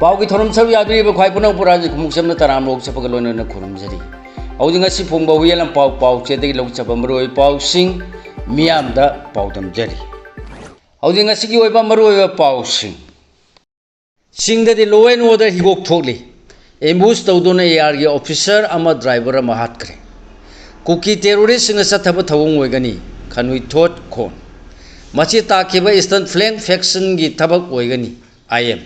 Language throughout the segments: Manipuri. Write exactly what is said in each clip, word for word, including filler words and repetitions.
ꯄꯥꯎꯒꯤ ꯊꯧꯔꯝ ꯁꯔꯨꯛ ꯌꯥꯕꯤꯔꯤꯕ ꯈ꯭ꯋꯥꯏ ꯄꯨꯝꯅꯃꯛꯄꯨ ꯔꯥꯖ ꯈꯨꯃꯨꯛꯆꯝꯅ ꯇꯔꯥꯝꯅ ꯑꯣꯛꯆꯕꯒ ꯂꯣꯏꯅꯅ ꯈꯨꯔꯨꯝꯖꯔꯤ꯫ ꯍꯧꯖꯤꯛ ꯉꯁꯤ ꯐꯣꯡꯕ ꯍꯨꯏꯌꯦꯟ ꯂꯝꯄꯥꯎ ꯄꯥꯎꯆꯦꯗꯒꯤ ꯂꯧꯖꯕ ꯃꯔꯨꯑꯣꯏꯕ ꯄꯥꯎꯁꯤꯡ ꯃꯤꯌꯥꯝꯗ ꯄꯥꯎꯗꯝꯖꯔꯤ꯫ ꯍꯧꯖꯤꯛ ꯉꯁꯤꯒꯤ ꯑꯣꯏꯕ ꯃꯔꯨꯑꯣꯏꯕ ꯄꯥꯎꯁꯤꯡ꯫ ꯆꯤꯡꯗꯗꯤ law and order ꯍꯤꯒꯣꯛ ꯊꯣꯛꯂꯤ꯫ Ambush ꯇꯧꯗꯨꯅ ARꯒꯤ officer ꯑꯃ driver ꯑꯃ ꯍꯥꯠꯈ꯭ꯔꯦ꯫ ꯀꯨꯀꯤ terroristꯁꯤꯡꯅ ꯆꯠꯊꯕ ꯊꯧꯑꯣꯡ ꯑꯣꯏꯒꯅꯤ꯫ ꯈꯟꯍꯨꯏꯊꯣꯠ ꯈꯣꯟ꯫ ꯃꯁꯤ ꯇꯥꯈꯤꯕ Eastern Flank factionꯒꯤ ꯊꯕꯛ ꯑꯣꯏꯒꯅꯤ꯫ IM꯫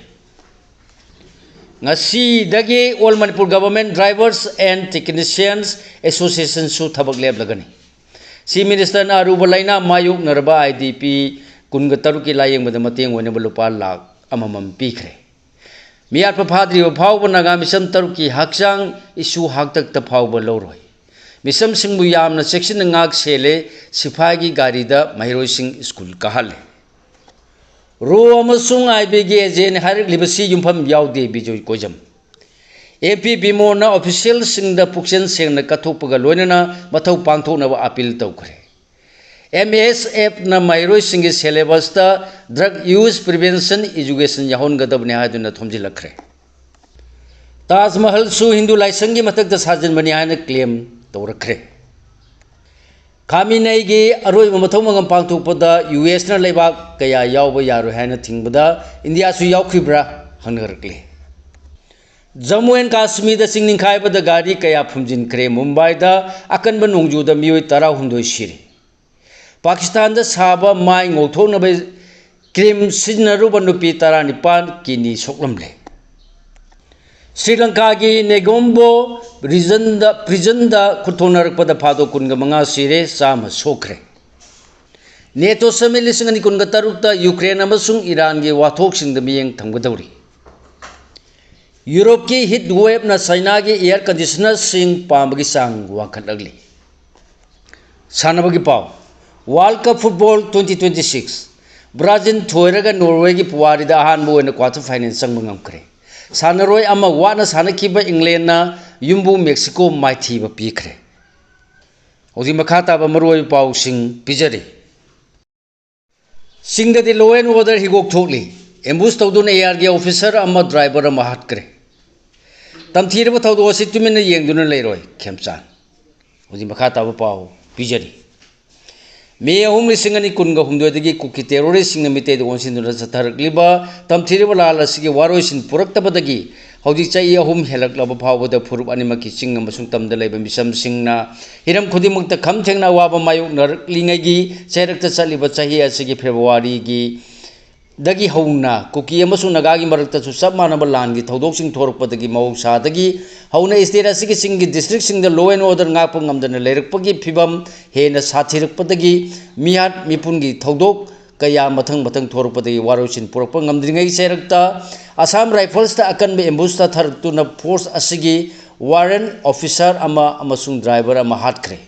ꯉꯁꯤꯗꯒꯤ All Manipur Government Drivers and Technicians Associationꯁꯨ ꯊꯕꯛ ꯂꯦꯞꯂꯒꯅꯤ꯫ Chief Ministerꯅ ꯑꯔꯨꯕ ꯂꯥꯏꯅꯥ ꯃꯥꯌꯣꯛꯅꯔꯕ IDP ꯀꯨꯟꯒ ꯇꯔꯨꯛꯀꯤ ꯂꯥꯌꯦꯡꯕꯗ ꯃꯇꯦꯡ ꯑꯣꯏꯅꯕ ꯂꯨꯄꯥ ꯂꯥꯈ ꯑꯃꯃꯝ ꯄꯤꯈ꯭ꯔꯦ꯫ ꯃꯤꯌꯥꯠꯄ ꯐꯥꯗ꯭ꯔꯤꯕ ꯐꯥꯎꯕ ꯅꯥꯒꯥ ꯃꯤꯁꯝ ꯇꯔꯨꯛꯀꯤ ꯍꯛꯆꯥꯡ ꯏꯁꯨ ꯍꯥꯛꯇꯛꯇ ꯐꯥꯎꯕ ꯂꯧꯔꯣꯏ꯫ ꯃꯤꯁꯝꯁꯤꯡꯕꯨ ꯌꯥꯝꯅ ꯆꯦꯛꯁꯤꯟꯅ ꯉꯥꯛ ꯁꯦꯜꯂꯦ꯫ ꯁꯤꯐꯥꯏꯒꯤ ꯒꯥꯔꯤꯗ ꯃꯍꯩꯔꯣꯏꯁꯤꯡ ꯁ꯭ꯀꯨꯜ ꯀꯥꯍꯜꯂꯦ꯫ RAW ꯑꯃꯁꯨꯡ IBꯒꯤ agent ꯍꯥꯏꯔꯛꯂꯤꯕꯁꯤ ꯌꯨꯝꯐꯝ ꯌꯥꯎꯗꯦ꯫ ꯕꯤꯖꯣꯏ ꯀꯣꯏꯖꯝ꯫ MP ꯕꯤꯃꯣꯟꯅ officialꯁꯤꯡꯗ ꯄꯨꯛꯆꯦꯜ ꯁꯦꯡꯅ ꯀꯠꯊꯣꯛꯄꯒ ꯂꯣꯏꯅꯅ ꯃꯊꯧ ꯄꯥꯡꯊꯣꯛꯅꯕ appeal ꯇꯧꯈ꯭ꯔꯦ꯫ MSFꯅ ꯃꯍꯩꯔꯣꯏꯁꯤꯡꯒꯤ syllabusꯇ drug use prevention education ꯌꯥꯎꯍꯟꯒꯗꯕꯅꯤ ꯍꯥꯏꯗꯨꯅ ꯊꯣꯝꯖꯤꯜꯂꯛꯈ꯭ꯔꯦ꯫ ꯇꯥꯖ ꯃꯍꯜꯁꯨ ꯍꯤꯟꯗꯨ ꯂꯥꯏꯁꯪꯒꯤ ꯃꯊꯛꯇ ꯁꯥꯖꯤꯟꯕꯅꯤ ꯍꯥꯏꯅ claim ꯇꯧꯔꯛꯈ꯭ꯔꯦ꯫ ꯈꯥꯃꯤꯅꯩꯒꯤ ꯑꯔꯣꯏꯕ ꯃꯊꯧ ꯃꯉꯝ ꯄꯥꯡꯊꯣꯛꯄꯗ USꯅ ꯂꯩꯕꯥꯛ ꯀꯌꯥ ꯌꯥꯎꯕ ꯌꯥꯔꯣꯏ ꯍꯥꯏꯅ ꯊꯤꯡꯕꯗ ꯏꯟꯗꯤꯌꯥꯁꯨ ꯌꯥꯎꯈꯤꯕ꯭ꯔꯥ ꯍꯪꯅꯔꯛꯂꯤ꯫ ꯖꯝꯃꯨ ꯑꯦꯟ ꯀꯥꯁꯃꯤꯔꯗ ꯆꯤꯡ ꯅꯤꯡꯈꯥꯏꯕꯗ ꯒꯥꯔꯤ ꯀꯌꯥ ꯐꯨꯝꯖꯤꯟꯈ꯭ꯔꯦ꯫ ꯃꯨꯝꯕꯥꯏꯗ ꯑꯀꯟꯕ ꯅꯣꯡꯖꯨꯗ ꯃꯤꯑꯣꯏ ꯇꯔꯥꯍꯨꯝꯗꯣꯏ ꯁꯤꯔꯦ꯫ ꯄꯥꯀꯤꯁꯇꯥꯟꯗ ꯁꯥꯕ ꯃꯥꯏ ꯉꯧꯊꯣꯛꯅꯕ cream ꯁꯤꯖꯤꯟꯅꯔꯨꯕ ꯅꯨꯄꯤ ꯇꯔꯥꯅꯤꯄꯥꯟ kidney ꯁꯣꯛꯂꯝꯂꯦ꯫ ꯁ꯭ꯔꯤ ꯂꯪꯀꯥꯒꯤ ꯅꯦꯒꯣꯝꯕꯣ regionꯗ, prisonꯗ ꯈꯨꯠꯊꯣꯛꯅꯔꯛꯄꯗ ꯐꯥꯗꯣꯛ ꯀꯨꯟꯒ ꯃꯉꯥ ꯁꯤꯔꯦ, ꯆꯥꯝꯃ ꯁꯣꯛꯈ꯭ꯔꯦ꯫ NATO summit ꯂꯤꯁꯤꯡ ꯑꯅꯤ ꯀꯨꯟꯒ ꯇꯔꯨꯛꯇ ꯌꯨꯀ꯭ꯔꯦꯟ ꯑꯃꯁꯨꯡ ꯏꯔꯥꯟꯒꯤ ꯋꯥꯊꯣꯛꯁꯤꯡꯗ ꯃꯤꯠꯌꯦꯡ ꯊꯝꯒꯗꯧꯔꯤ꯫ ꯌꯨꯔꯣꯞꯀꯤ heat waveꯅ ꯆꯥꯏꯅꯥꯒꯤ air conditionerꯁꯤꯡ ꯄꯥꯝꯕꯒꯤ ꯆꯥꯡ ꯋꯥꯡꯈꯠꯂꯛꯂꯤ꯫ ꯁꯥꯟꯅꯕꯒꯤ ꯄꯥꯎ꯫ World Cup football twenty twenty-six, Brazil ꯊꯣꯏꯔꯒ ꯅꯣꯔꯋꯦꯒꯤ ꯄꯨꯋꯥꯔꯤꯗ ꯑꯍꯥꯟꯕ ꯑꯣꯏꯅ quarter final ꯆꯪꯕ ꯉꯝꯈ꯭ꯔꯦ꯫ ꯁꯥꯟꯅꯔꯣꯏ ꯑꯃ ꯋꯥꯠꯅ ꯁꯥꯟꯅꯈꯤꯕ ꯏꯪꯂꯦꯟꯅ ꯌꯨꯝꯕꯨ ꯃꯦꯛꯁꯤꯀꯣ ꯃꯥꯏꯊꯤꯕ ꯄꯤꯈ꯭ꯔꯦ꯫ ꯍꯧꯖꯤꯛ ꯃꯈꯥ ꯇꯥꯕ ꯃꯔꯨꯑꯣꯏꯕ ꯄꯥꯎꯁꯤꯡ ꯄꯤꯖꯔꯤ꯫ ꯆꯤꯡꯗꯗꯤ law and order ꯍꯤꯒꯣꯛ ꯊꯣꯛꯂꯤ꯫ ꯑꯦꯝꯕꯨꯁ ꯇꯧꯗꯨꯅ ꯑꯦ ꯑꯥꯔꯒꯤ ꯑꯣꯐꯤꯁꯥꯔ ꯑꯃ, ꯗ꯭ꯔꯥꯏꯚꯔ ꯑꯃ ꯍꯥꯠꯈ꯭ꯔꯦ꯫ ꯇꯝꯊꯤꯔꯕ ꯊꯧꯗꯣꯛ ꯑꯁꯤ ꯇꯨꯃꯤꯟꯅ ꯌꯦꯡꯗꯨꯅ ꯂꯩꯔꯣꯏ ꯈꯦꯝꯆꯥꯟ꯫ ꯍꯧꯖꯤꯛ ꯃꯈꯥ ꯇꯥꯕ ꯄꯥꯎ ꯄꯤꯖꯔꯤ꯫ ꯃꯦ ꯑꯍꯨꯝ, ꯂꯤꯁꯤꯡ ꯑꯅꯤ ꯀꯨꯟꯒ ꯍꯨꯝꯗꯣꯏꯗꯒꯤ ꯀꯨꯀꯤ ꯇꯦꯔꯣꯔꯤꯁꯁꯤꯡꯅ ꯃꯤꯇꯩꯗ ꯑꯣꯟꯁꯤꯟꯗꯨꯅ ꯆꯠꯊꯔꯛꯂꯤꯕ ꯇꯝꯊꯤꯔꯕ ꯂꯥꯟ ꯑꯁꯤꯒꯤ ꯋꯥꯔꯣꯏꯁꯤꯟ ꯄꯨꯔꯛꯇꯕꯗꯒꯤ ꯍꯧꯖꯤꯛ ꯆꯍꯤ ꯑꯍꯨꯝ ꯍꯦꯜꯂꯛꯂꯕ ꯐꯥꯎꯕꯗ ꯐꯨꯔꯨꯞ ꯑꯅꯤꯃꯛꯀꯤ ꯆꯤꯡ ꯑꯃꯁꯨꯡ ꯇꯝꯗ ꯂꯩꯕ ꯃꯤꯆꯝꯁꯤꯡꯅ ꯍꯤꯔꯝ ꯈꯨꯗꯤꯡꯃꯛꯇ ꯈꯝ ꯊꯦꯡꯅ ꯑꯋꯥꯕ ꯃꯥꯌꯣꯛꯅꯔꯛꯂꯤꯉꯩꯒꯤ ꯆꯩꯔꯛꯇ ꯆꯠꯂꯤꯕ ꯆꯍꯤ ꯑꯁꯤꯒꯤ ꯐꯦꯕ꯭ꯔꯨꯋꯥꯔꯤꯒꯤ ꯗꯒꯤ ꯍꯧꯅ ꯀꯨꯀꯤ ꯑꯃꯁꯨꯡ ꯅꯥꯒꯥꯒꯤ ꯃꯔꯛꯇꯁꯨ ꯆꯞ ꯃꯥꯟꯅꯕ ꯂꯥꯟꯒꯤ ꯊꯧꯗꯣꯛꯁꯤꯡ ꯊꯣꯔꯛꯄꯗꯒꯤ ꯃꯍꯧꯁꯥꯗꯒꯤ ꯍꯧꯅ state ꯑꯁꯤꯒꯤ ꯆꯤꯡꯒꯤ districtꯁꯤꯡꯗ law and order ꯉꯥꯛꯄ ꯉꯝꯗꯅ ꯂꯩꯔꯛꯄꯒꯤ ꯐꯤꯕꯝ ꯍꯦꯟꯅ ꯁꯥꯊꯤꯔꯛꯄꯗꯒꯤ ꯃꯤꯍꯥꯠ ꯃꯤꯄꯨꯟꯒꯤ ꯊꯧꯗꯣꯛ ꯀꯌꯥ ꯃꯊꯪ ꯃꯊꯪ ꯊꯣꯔꯛꯄꯗꯒꯤ ꯋꯥꯔꯣꯏꯁꯤꯟ ꯄꯨꯔꯛꯄ ꯉꯝꯗ꯭ꯔꯤꯉꯩ ꯆꯩꯔꯛꯇ ꯑꯁꯥꯝ ꯔꯥꯏꯐꯜꯁꯇ ꯑꯀꯟꯕ ambush ꯊꯥꯊꯔꯛꯇꯨꯅ force ꯑꯁꯤꯒꯤ warrant officer ꯑꯃ ꯑꯃꯁꯨꯡ driver ꯑꯃ ꯍꯥꯠꯈ꯭ꯔꯦ꯫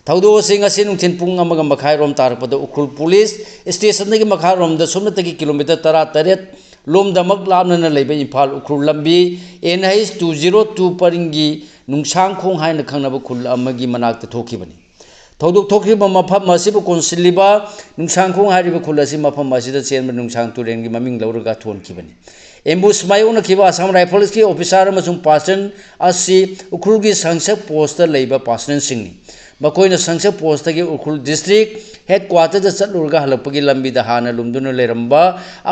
ꯊꯧꯗꯣꯛ ꯑꯁꯤ ꯉꯁꯤ ꯅꯨꯡꯊꯤꯜ ꯄꯨꯡ ꯑꯃꯒ ꯃꯈꯥꯏꯔꯣꯝ ꯇꯥꯔꯛꯄꯗ ꯎꯈ꯭ꯔꯨꯜ police stationꯗꯒꯤ ꯃꯈꯥꯔꯣꯝꯗ ꯁꯨꯞꯅꯇꯒꯤ kilometre ꯇꯔꯥꯇꯔꯦꯠ ꯂꯣꯝꯗꯃꯛ ꯂꯥꯞꯅꯅ ꯂꯩꯕ ꯏꯝꯐꯥꯜ ꯎꯈ꯭ꯔꯨꯜ ꯂꯝꯕꯤ N H two zero two ꯄꯔꯤꯡꯒꯤ ꯅꯨꯡꯁꯥꯡꯈꯣꯡ ꯍꯥꯏꯅ ꯈꯪꯅꯕ ꯈꯨꯜ ꯑꯃꯒꯤ ꯃꯅꯥꯛꯇ ꯊꯣꯛꯈꯤꯕꯅꯤ꯫ ꯊꯧꯗꯣꯛ ꯊꯣꯛꯈꯤꯕ ꯃꯐꯝ ꯑꯁꯤꯕꯨ ꯀꯣꯟꯁꯤꯜꯂꯤꯕ ꯅꯨꯡꯁꯥꯡꯈꯣꯡ ꯍꯥꯏꯔꯤꯕ ꯈꯨꯜ ꯑꯁꯤ ꯃꯐꯝ ꯑꯁꯤꯗ ꯆꯦꯟꯕ ꯅꯨꯡꯁꯥꯡ ꯇꯨꯔꯦꯜꯒꯤ ꯃꯃꯤꯡ ꯂꯧꯔꯒ ꯊꯣꯟꯈꯤꯕꯅꯤ꯫ Ambush ꯃꯥꯌꯣꯛꯅꯈꯤꯕ ꯑꯁꯥꯝ ꯔꯥꯏꯐꯜꯁꯀꯤ officer ꯑꯃꯁꯨꯡ personnel ꯑꯁꯤ ꯎꯈ꯭ꯔꯨꯜꯒꯤ ꯁꯪꯁꯛ postꯇ ꯂꯩꯕ personnelꯁꯤꯡꯅꯤ꯫ ꯃꯈꯣꯏꯅ ꯁꯪꯁꯛ postꯇꯒꯤ ꯎꯈ꯭ꯔꯨꯜ district headquarterꯗ ꯆꯠꯂꯨꯔꯒ ꯍꯜꯂꯛꯄꯒꯤ ꯂꯝꯕꯤꯗ ꯍꯥꯟꯅ ꯂꯨꯝꯗꯨꯅ ꯂꯩꯔꯝꯕ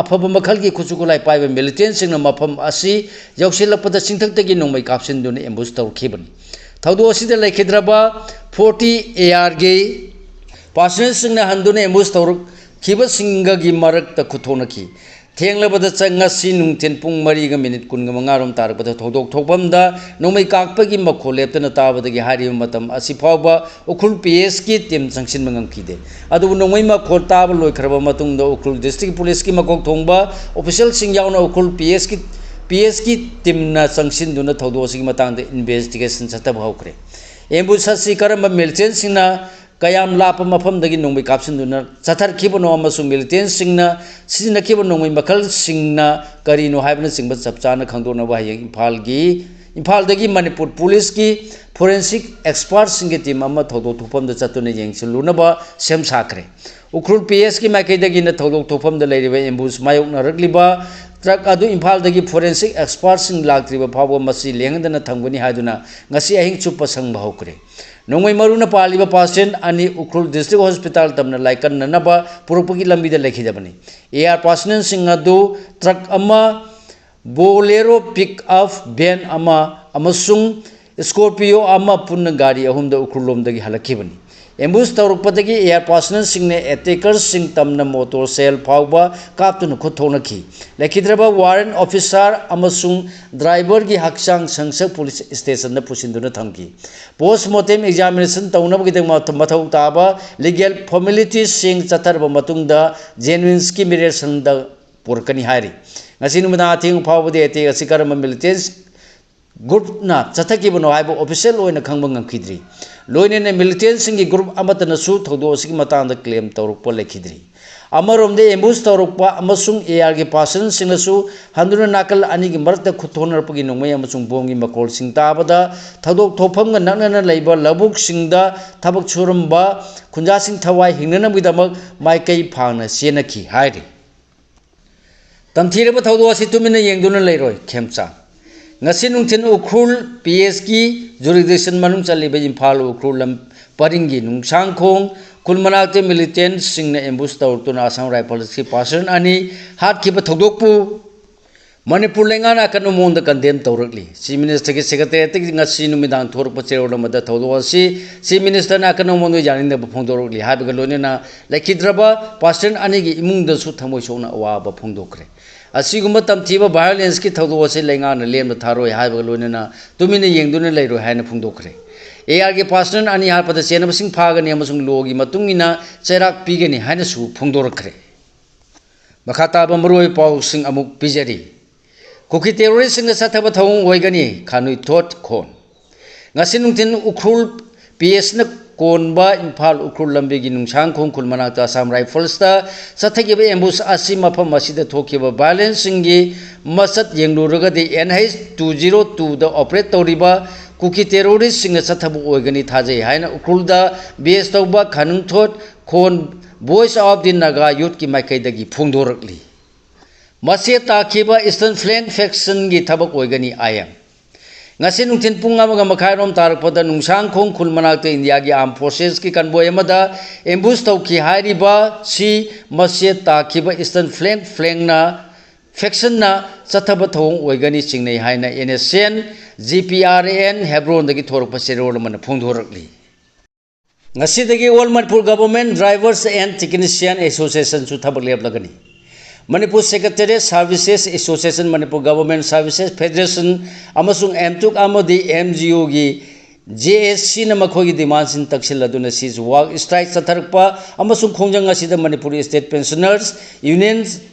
ꯑꯐꯕ ꯃꯈꯜꯒꯤ ꯈꯨꯠꯁꯨ ꯈꯨꯠꯂꯥꯏ ꯄꯥꯏꯕ militantꯁꯤꯡꯅ ꯃꯐꯝ ꯑꯁꯤ ꯌꯧꯁꯤꯜꯂꯛꯄꯗ ꯆꯤꯡꯊꯛꯇꯒꯤ ꯅꯣꯡꯃꯩ ꯀꯥꯞꯁꯤꯟꯗꯨꯅ ambush ꯇꯧꯔꯛꯈꯤꯕꯅꯤ꯫ ꯊꯧꯗꯣꯛ ꯑꯁꯤꯗ ꯂꯩꯈꯤꯗ꯭ꯔꯕ forty ARꯒꯤ personnelꯁꯤꯡꯅ ꯍꯟꯗꯨꯅ ambush ꯇꯧꯔꯛꯈꯤꯕꯁꯤꯡꯒꯒꯤ ꯃꯔꯛꯇ ꯈꯨꯠ ꯊꯣꯛꯅꯈꯤ꯫ ꯊꯦꯡꯂꯕꯗ ꯆ-, ꯉꯁꯤ ꯅꯨꯡꯊꯤꯜ ꯄꯨꯡ ꯃꯔꯤꯒ minute ꯀꯨꯟꯒ ꯃꯉꯥꯔꯣꯝ ꯇꯥꯔꯛꯄꯗ ꯊꯧꯗꯣꯛ ꯊꯣꯛꯐꯝꯗ ꯅꯣꯡꯃꯩ ꯀꯥꯞꯄꯒꯤ ꯃꯈꯣꯜ ꯂꯦꯞꯇꯅ ꯇꯥꯕꯗꯒꯤ ꯍꯥꯏꯔꯤꯕ ꯃꯇꯝ ꯑꯁꯤ ꯐꯥꯎꯕ ꯎꯈ꯭ꯔꯨꯜ PSꯀꯤ team ꯆꯪꯁꯤꯟꯕ ꯉꯝꯈꯤꯗꯦ꯫ ꯑꯗꯨꯕꯨ ꯅꯣꯡꯃꯩ ꯃꯈꯣꯜ ꯇꯥꯕ ꯂꯣꯏꯈ꯭ꯔꯕ ꯃꯇꯨꯡꯗ ꯎꯈ꯭ꯔꯨꯜ district policeꯀꯤ ꯃꯀꯣꯛ ꯊꯣꯡꯕ officialꯁꯤꯡ ꯌꯥꯎꯅ ꯎꯈ꯭ꯔꯨꯜ PSꯀꯤ, PSꯀꯤ teamꯅ ꯆꯪꯁꯤꯟꯗꯨꯅ ꯊꯧꯗꯣꯛ ꯑꯁꯤꯒꯤ ꯃꯇꯥꯡꯗ investigation ꯆꯠꯊꯕ ꯍꯧꯈ꯭ꯔꯦ꯫ Ambush ꯑꯁꯤ ꯀꯔꯝꯕ militantꯁꯤꯡꯅ ꯀꯌꯥꯝ ꯂꯥꯞꯄ ꯃꯐꯝꯗꯒꯤ ꯅꯣꯡꯃꯩ ꯀꯥꯞꯁꯤꯟꯗꯨꯅ ꯆꯠꯊꯔꯛꯈꯤꯕꯅꯣ ꯑꯃꯁꯨꯡ militantꯁꯤꯡꯅ ꯁꯤꯖꯤꯟꯅꯈꯤꯕ ꯅꯣꯡꯃꯩ ꯃꯈꯜꯁꯤꯡꯅ ꯀꯔꯤꯅꯣ ꯍꯥꯏꯕꯅꯆꯤꯡꯕ ꯆꯞ ꯆꯥꯅ ꯈꯪꯗꯣꯛꯅꯕ ꯍꯌꯦꯡ ꯏꯝꯐꯥꯜꯒꯤ ꯏꯝꯐꯥꯜꯗꯒꯤ ꯃꯅꯤꯄꯨꯔ ꯄꯨꯂꯤꯁꯀꯤ ꯐꯣꯔꯦꯟꯁꯤꯛ ꯑꯦꯛꯁꯄꯥꯔꯠꯁꯤꯡꯒꯤ ꯇꯤꯝ ꯑꯃ ꯊꯧꯗꯣꯛ ꯊꯣꯛꯐꯝꯗ ꯆꯠꯇꯨꯅ ꯌꯦꯡꯁꯤꯜꯂꯨꯅꯕ ꯁꯦꯝ ꯁꯥꯈ꯭ꯔꯦ꯫ ꯎꯈ꯭ꯔꯨꯜ ꯄꯤ ꯑꯦꯁꯀꯤ ꯃꯥꯏꯀꯩꯗꯒꯤꯅ ꯊꯧꯗꯣꯛ ꯊꯣꯛꯐꯝꯗ ꯂꯩꯔꯤꯕ ꯑꯦꯝꯕꯨꯁ ꯃꯥꯌꯣꯛꯅꯔꯛꯂꯤꯕ ꯇ꯭ꯔꯛ ꯑꯗꯨ ꯏꯝꯐꯥꯜꯗꯒꯤ ꯐꯣꯔꯦꯟꯁꯤꯛ ꯑꯦꯛꯁꯄꯥꯔꯠꯁꯤꯡ ꯂꯥꯛꯇ꯭ꯔꯤꯕ ꯐꯥꯎꯕ ꯃꯁꯤ ꯂꯦꯡꯗꯅ ꯊꯝꯒꯅꯤ ꯍꯥꯏꯗꯨꯅ ꯉꯁꯤ ꯑꯍꯤꯡ ꯆꯨꯞꯄ ꯁꯪꯕ ꯍꯧꯈ꯭ꯔꯦ꯫ ꯅꯣꯡꯃꯩ ꯃꯔꯨꯅ ꯄꯥꯜꯂꯤꯕ ꯄꯥꯁꯦꯟ ꯑꯅꯤ ꯎꯈ꯭ꯔꯨꯜ ꯗꯤꯁꯇ꯭ꯔꯤꯛ ꯍꯣꯁꯄꯤꯇꯥꯜ ꯇꯝꯅ ꯂꯥꯏꯀꯠꯅꯅꯕ ꯄꯨꯔꯛꯄꯒꯤ ꯂꯝꯕꯤꯗ ꯂꯩꯈꯤꯗꯕꯅꯤ꯫ ꯑꯦ ꯑꯥꯔ ꯄꯥꯁꯅꯦꯜꯁꯤꯡ ꯑꯗꯨ ꯇ꯭ꯔꯛ ꯑꯃ, ꯕꯣꯂꯦꯔꯣ ꯄꯤꯛ ꯑꯞ ꯚꯦꯟ ꯑꯃ ꯑꯃꯁꯨꯡ ꯁ꯭ꯀꯣꯔꯄꯤꯌꯣ ꯑꯃ ꯄꯨꯟꯅ ꯒꯥꯔꯤ ꯑꯍꯨꯝꯗ ꯎꯈ꯭ꯔꯨꯜꯂꯣꯝꯗꯒꯤ ꯍꯜꯂꯛꯈꯤꯕꯅꯤ꯫ ꯑꯦꯝꯕꯨꯁ ꯇꯧꯔꯛꯄꯗꯒꯤ ꯑꯦ ꯑꯥꯔ ꯄꯥꯁꯅꯦꯜꯁꯤꯡꯅ ꯑꯦꯇꯦꯀꯔꯁꯤꯡ ꯇꯝꯅ ꯃꯣꯇꯣꯔ ꯁꯦꯜ ꯐꯥꯎꯕ ꯀꯥꯞꯇꯨꯅ ꯈꯨꯠ ꯊꯣꯛꯅꯈꯤ꯫ ꯂꯩꯈꯤꯗ꯭ꯔꯕ ꯋꯥꯔꯦꯟ ꯑꯣꯐꯤꯁꯥꯔ ꯑꯃꯁꯨꯡ ꯗ꯭ꯔꯥꯏꯚꯔꯒꯤ ꯍꯛꯆꯥꯡ ꯁꯪꯁꯛ ꯄꯨꯂꯤꯁ ꯁ꯭ꯇꯦꯁꯟꯗ ꯄꯨꯁꯤꯟꯗꯨꯅ ꯊꯝꯈꯤ꯫ ꯄꯣꯁ ꯃꯣꯔꯇꯦꯝ ꯑꯦꯛꯖꯥꯃꯤꯅꯦꯁꯟ ꯇꯧꯅꯕꯒꯤꯗꯃꯛ ꯃꯊꯧ ꯇꯥꯕ ꯂꯤꯒꯦꯜ ꯐꯣꯔꯃꯦꯂꯤꯇꯤꯁꯁꯤꯡ ꯆꯠꯊꯔꯕ ꯃꯇꯨꯡꯗ ꯖꯦꯅꯤꯝꯁꯀꯤ ꯃꯤꯔꯦꯁꯟꯗ ꯄꯨꯔꯛꯀꯅꯤ ꯍꯥꯏꯔꯤ꯫ ꯉꯁꯤ ꯅꯨꯃꯤꯗꯥꯡ ꯑꯊꯦꯡꯕ ꯐꯥꯎꯕꯗꯤ ꯑꯦꯇꯦꯛ ꯑꯁꯤ ꯀꯔꯝꯕ ꯃꯤꯂꯤꯇꯦꯟꯁ ꯒ꯭ꯔꯨꯞꯅ ꯆꯠꯊꯈꯤꯕꯅꯣ ꯍꯥꯏꯕ ꯑꯣꯐꯤꯁꯤꯌꯦꯜ ꯑꯣꯏꯅ ꯈꯪꯕ ꯉꯝꯈꯤꯗ꯭ꯔꯤ꯫ ꯂꯣꯏꯅꯅ ꯃꯤꯂꯤꯇꯦꯟꯁꯤꯡꯒꯤ ꯒ꯭ꯔꯨꯞ ꯑꯃꯠꯇꯅꯁꯨ ꯊꯧꯗꯣꯛ ꯑꯁꯤꯒꯤ ꯃꯇꯥꯡꯗ ꯀ꯭ꯂꯦꯝ ꯇꯧꯔꯛꯄ ꯂꯩꯈꯤꯗ꯭ꯔꯤ꯫ ꯑꯃꯔꯣꯝꯗ ꯑꯦꯝꯕꯨꯁ ꯇꯧꯔꯛꯄ ꯑꯃꯁꯨꯡ ꯑꯦ ꯑꯥꯔꯒꯤ ꯄꯥꯁꯟꯁꯤꯡꯅꯁꯨ ꯍꯟꯗꯨꯅ ꯅꯥꯀꯜ ꯑꯅꯤꯒꯤ ꯃꯔꯛꯇ ꯈꯨꯠ ꯊꯣꯛꯅꯔꯛꯄꯒꯤ ꯅꯣꯡꯃꯩ ꯑꯃꯁꯨꯡ ꯕꯣꯝꯒꯤ ꯃꯈꯣꯜꯁꯤꯡ ꯇꯥꯕꯗ ꯊꯧꯗꯣꯛ ꯊꯣꯛꯐꯝꯒ ꯅꯛꯅꯅ ꯂꯩꯕ ꯂꯧꯕꯨꯛꯁꯤꯡꯗ ꯊꯕꯛ ꯁꯨꯔꯝꯕ ꯈꯨꯟꯖꯥꯁꯤꯡ ꯊꯋꯥꯏ ꯍꯤꯡꯅꯅꯕꯒꯤꯗꯃꯛ ꯃꯥꯏꯀꯩ ꯐꯥꯡꯅ ꯆꯦꯟꯅꯈꯤ ꯍꯥꯏꯔꯤ꯫ ꯇꯝꯊꯤꯔꯕ ꯊꯧꯗꯣꯛ ꯑꯁꯤ ꯇꯨꯃꯤꯟꯅ ꯌꯦꯡꯗꯨꯅ ꯂꯩꯔꯣꯏ ꯈꯦꯝꯆꯥꯟ꯫ ꯉꯁꯤ ꯅꯨꯡꯊꯤꯜ ꯎꯈ꯭ꯔꯨꯜ ꯄꯤ ꯑꯦꯁꯀꯤ ꯖꯨꯔꯤꯗꯤꯛꯁꯟ ꯃꯅꯨꯡ ꯆꯜꯂꯤꯕ ꯏꯝꯐꯥꯜ ꯎꯈ꯭ꯔꯨꯜ ꯂꯝ ꯄꯔꯤꯡꯒꯤ ꯅꯨꯡꯁꯥꯡꯈꯣꯡ ꯈꯨꯜ ꯃꯅꯥꯛꯇ ꯃꯤꯂꯤꯇꯦꯟꯠꯁꯤꯡꯅ ꯑꯦꯝꯕꯨꯁ ꯇꯧꯔꯛꯇꯨꯅ ꯑꯁꯥꯝ ꯔꯥꯏꯐꯜꯁꯀꯤ ꯄꯥꯔꯁꯟ ꯑꯅꯤ ꯍꯥꯠꯈꯤꯕ ꯊꯧꯗꯣꯛꯄꯨ ꯃꯅꯤꯄꯨꯔ ꯂꯩꯉꯥꯛꯅ ꯑꯀꯟꯕ ꯃꯑꯣꯡꯗ ꯀꯟꯗꯦꯝ ꯇꯧꯔꯛꯂꯤ꯫ ꯆꯤꯐ ꯃꯤꯅꯤꯁꯇꯔꯒꯤ ꯁꯦꯀ꯭ꯔꯦꯇꯦꯔꯤꯌꯦꯠꯇꯒꯤ ꯉꯁꯤ ꯅꯨꯃꯤꯗꯥꯡ ꯊꯣꯔꯛꯄ ꯆꯦꯔꯣꯜ ꯑꯃꯗ ꯊꯧꯗꯣꯛ ꯑꯁꯤ ꯆꯤꯐ ꯃꯤꯅꯤꯁꯇꯔꯅ ꯑꯀꯟꯕ ꯃꯑꯣꯡꯗ ꯌꯥꯅꯤꯡꯗꯕ ꯐꯣꯡꯗꯣꯔꯛꯂꯤ ꯍꯥꯏꯕꯒ ꯂꯣꯏꯅꯅ ꯂꯩꯈꯤꯗ꯭ꯔꯕ ꯄꯥꯔꯁꯟ ꯑꯅꯤꯒꯤ ꯏꯃꯨꯡꯗꯁꯨ ꯊꯃꯣꯏ ꯁꯣꯛꯅ ꯑꯋꯥꯕ ꯐꯣꯡꯗꯣꯛꯈ꯭ꯔꯦ꯫ ꯑꯁꯤꯒꯨꯝꯕ ꯇꯝꯊꯤꯕ ꯚꯥꯏꯑꯣꯂꯦꯟꯁꯀꯤ ꯊꯧꯗꯣꯛ ꯑꯁꯤ ꯂꯩꯉꯥꯛꯅ ꯂꯦꯝꯅ ꯊꯥꯔꯣꯏ ꯍꯥꯏꯕꯒ ꯂꯣꯏꯅꯅ ꯇꯨꯃꯤꯟꯅ ꯌꯦꯡꯗꯨꯅ ꯂꯩꯔꯣꯏ ꯍꯥꯏꯅ ꯐꯣꯡꯗꯣꯛꯈ꯭ꯔꯦ꯫ ꯑꯦ ꯑꯥꯔꯒꯤ ꯄꯥꯔꯁꯟ ꯑꯅꯤ ꯍꯥꯠꯄꯗ ꯆꯦꯟꯅꯕꯁꯤꯡ ꯐꯥꯒꯅꯤ ꯑꯃꯁꯨꯡ ꯂꯣꯒꯤ ꯃꯇꯨꯡ ꯏꯟꯅ ꯆꯩꯔꯥꯛ ꯄꯤꯒꯅꯤ ꯍꯥꯏꯅꯁꯨ ꯐꯣꯡꯗꯣꯔꯛꯈ꯭ꯔꯦ꯫ ꯃꯈꯥ ꯇꯥꯕ ꯃꯔꯨꯑꯣꯏꯕ ꯄꯥꯎꯁꯤꯡ ꯑꯃꯨꯛ ꯄꯤꯖꯔꯤ꯫ ꯀꯨꯀꯤ ꯇꯦꯔꯣꯔꯤꯁꯁꯤꯡꯅ ꯆꯠꯊꯕ ꯊꯧꯑꯣꯡ ꯑꯣꯏꯒꯅꯤ, ꯈꯥꯅꯨꯏ ꯊꯣꯠ ꯈꯣꯟ꯫ ꯉꯁꯤ ꯅꯨꯡꯊꯤꯜ ꯎꯈ꯭ꯔꯨꯜ ꯄꯤ ꯑꯦꯁꯅ ꯀꯣꯟꯕ ꯏꯝꯐꯥꯜ ꯎꯈ꯭ꯔꯨꯜ ꯂꯝꯕꯤꯒꯤ ꯅꯨꯡꯁꯥꯡꯈꯣꯡ ꯈꯨꯜ ꯃꯅꯥꯛꯇ ꯑꯁꯥꯝ ꯔꯥꯏꯐꯜꯁꯇ ꯆꯠꯊꯈꯤꯕ ambush ꯑꯁꯤ ꯃꯐꯝ ꯑꯁꯤꯗ ꯊꯣꯛꯈꯤꯕ violenceꯁꯤꯡꯒꯤ ꯃꯆꯠ ꯌꯦꯡꯂꯨꯔꯒꯗꯤ NH two zero twoꯗ operate ꯇꯧꯔꯤꯕ ꯀꯨꯀꯤ terroristꯁꯤꯡꯅ ꯆꯠꯊꯕ ꯑꯣꯏꯒꯅꯤ ꯊꯥꯖꯩ ꯍꯥꯏꯅ ꯎꯈ꯭ꯔꯨꯜꯗ base ꯇꯧꯕ ꯈꯥꯅꯨꯡꯊꯣꯠ ꯈꯣꯟ Voice of the Naga Youthꯀꯤ ꯃꯥꯏꯀꯩꯗꯒꯤ ꯐꯣꯡꯗꯣꯔꯛꯂꯤ꯫ ꯃꯁꯤ ꯇꯥꯈꯤꯕ Eastern Flank factionꯒꯤ ꯊꯕꯛ ꯑꯣꯏꯒꯅꯤ, I M꯫ ꯉꯁꯤ ꯅꯨꯡꯊꯤꯜ ꯄꯨꯡ ꯑꯃꯒ ꯃꯈꯥꯏꯔꯣꯝ ꯇꯥꯔꯛꯄꯗ ꯅꯨꯡꯁꯥꯡꯈꯣꯡ ꯈꯨꯜ ꯃꯅꯥꯛꯇ ꯏꯟꯗꯤꯌꯥꯒꯤ armed forcesꯀꯤ convoy ꯑꯃꯗ ambush ꯇꯧꯈꯤ ꯍꯥꯏꯔꯤꯕ ꯁꯤ ꯃꯁꯤ ꯇꯥꯈꯤꯕ Eastern Flank flankꯅ factionꯅ ꯆꯠꯊꯕ ꯊꯧꯑꯣꯡ ꯑꯣꯏꯒꯅꯤ ꯆꯤꯡꯅꯩ ꯍꯥꯏꯅ NSCN, GPRN ꯍꯦꯕ꯭ꯔꯣꯟꯗꯒꯤ ꯊꯣꯔꯛꯄ ꯆꯦꯔꯣꯜ ꯑꯃꯅ ꯐꯣꯡꯗꯣꯔꯛꯂꯤ꯫ ꯉꯁꯤꯗꯒꯤ All Manipur Government Drivers and Technician Associationꯁꯨ ꯊꯕꯛ ꯂꯦꯞꯂꯒꯅꯤ꯫ Manipur Secretariat Services Association, Manipur Government Services Federation ꯑꯃꯁꯨꯡ MTUC ꯑꯃꯗꯤ MGOꯒꯤ JACꯅ ꯃꯈꯣꯏꯒꯤ demandꯁꯤꯡ ꯇꯛꯁꯤꯜꯂꯗꯨꯅ cease work strike ꯆꯠꯊꯔꯛꯄ ꯑꯃꯁꯨꯡ ꯈꯣꯡꯖꯪ ꯑꯁꯤꯗ Manipur State Pensioners Union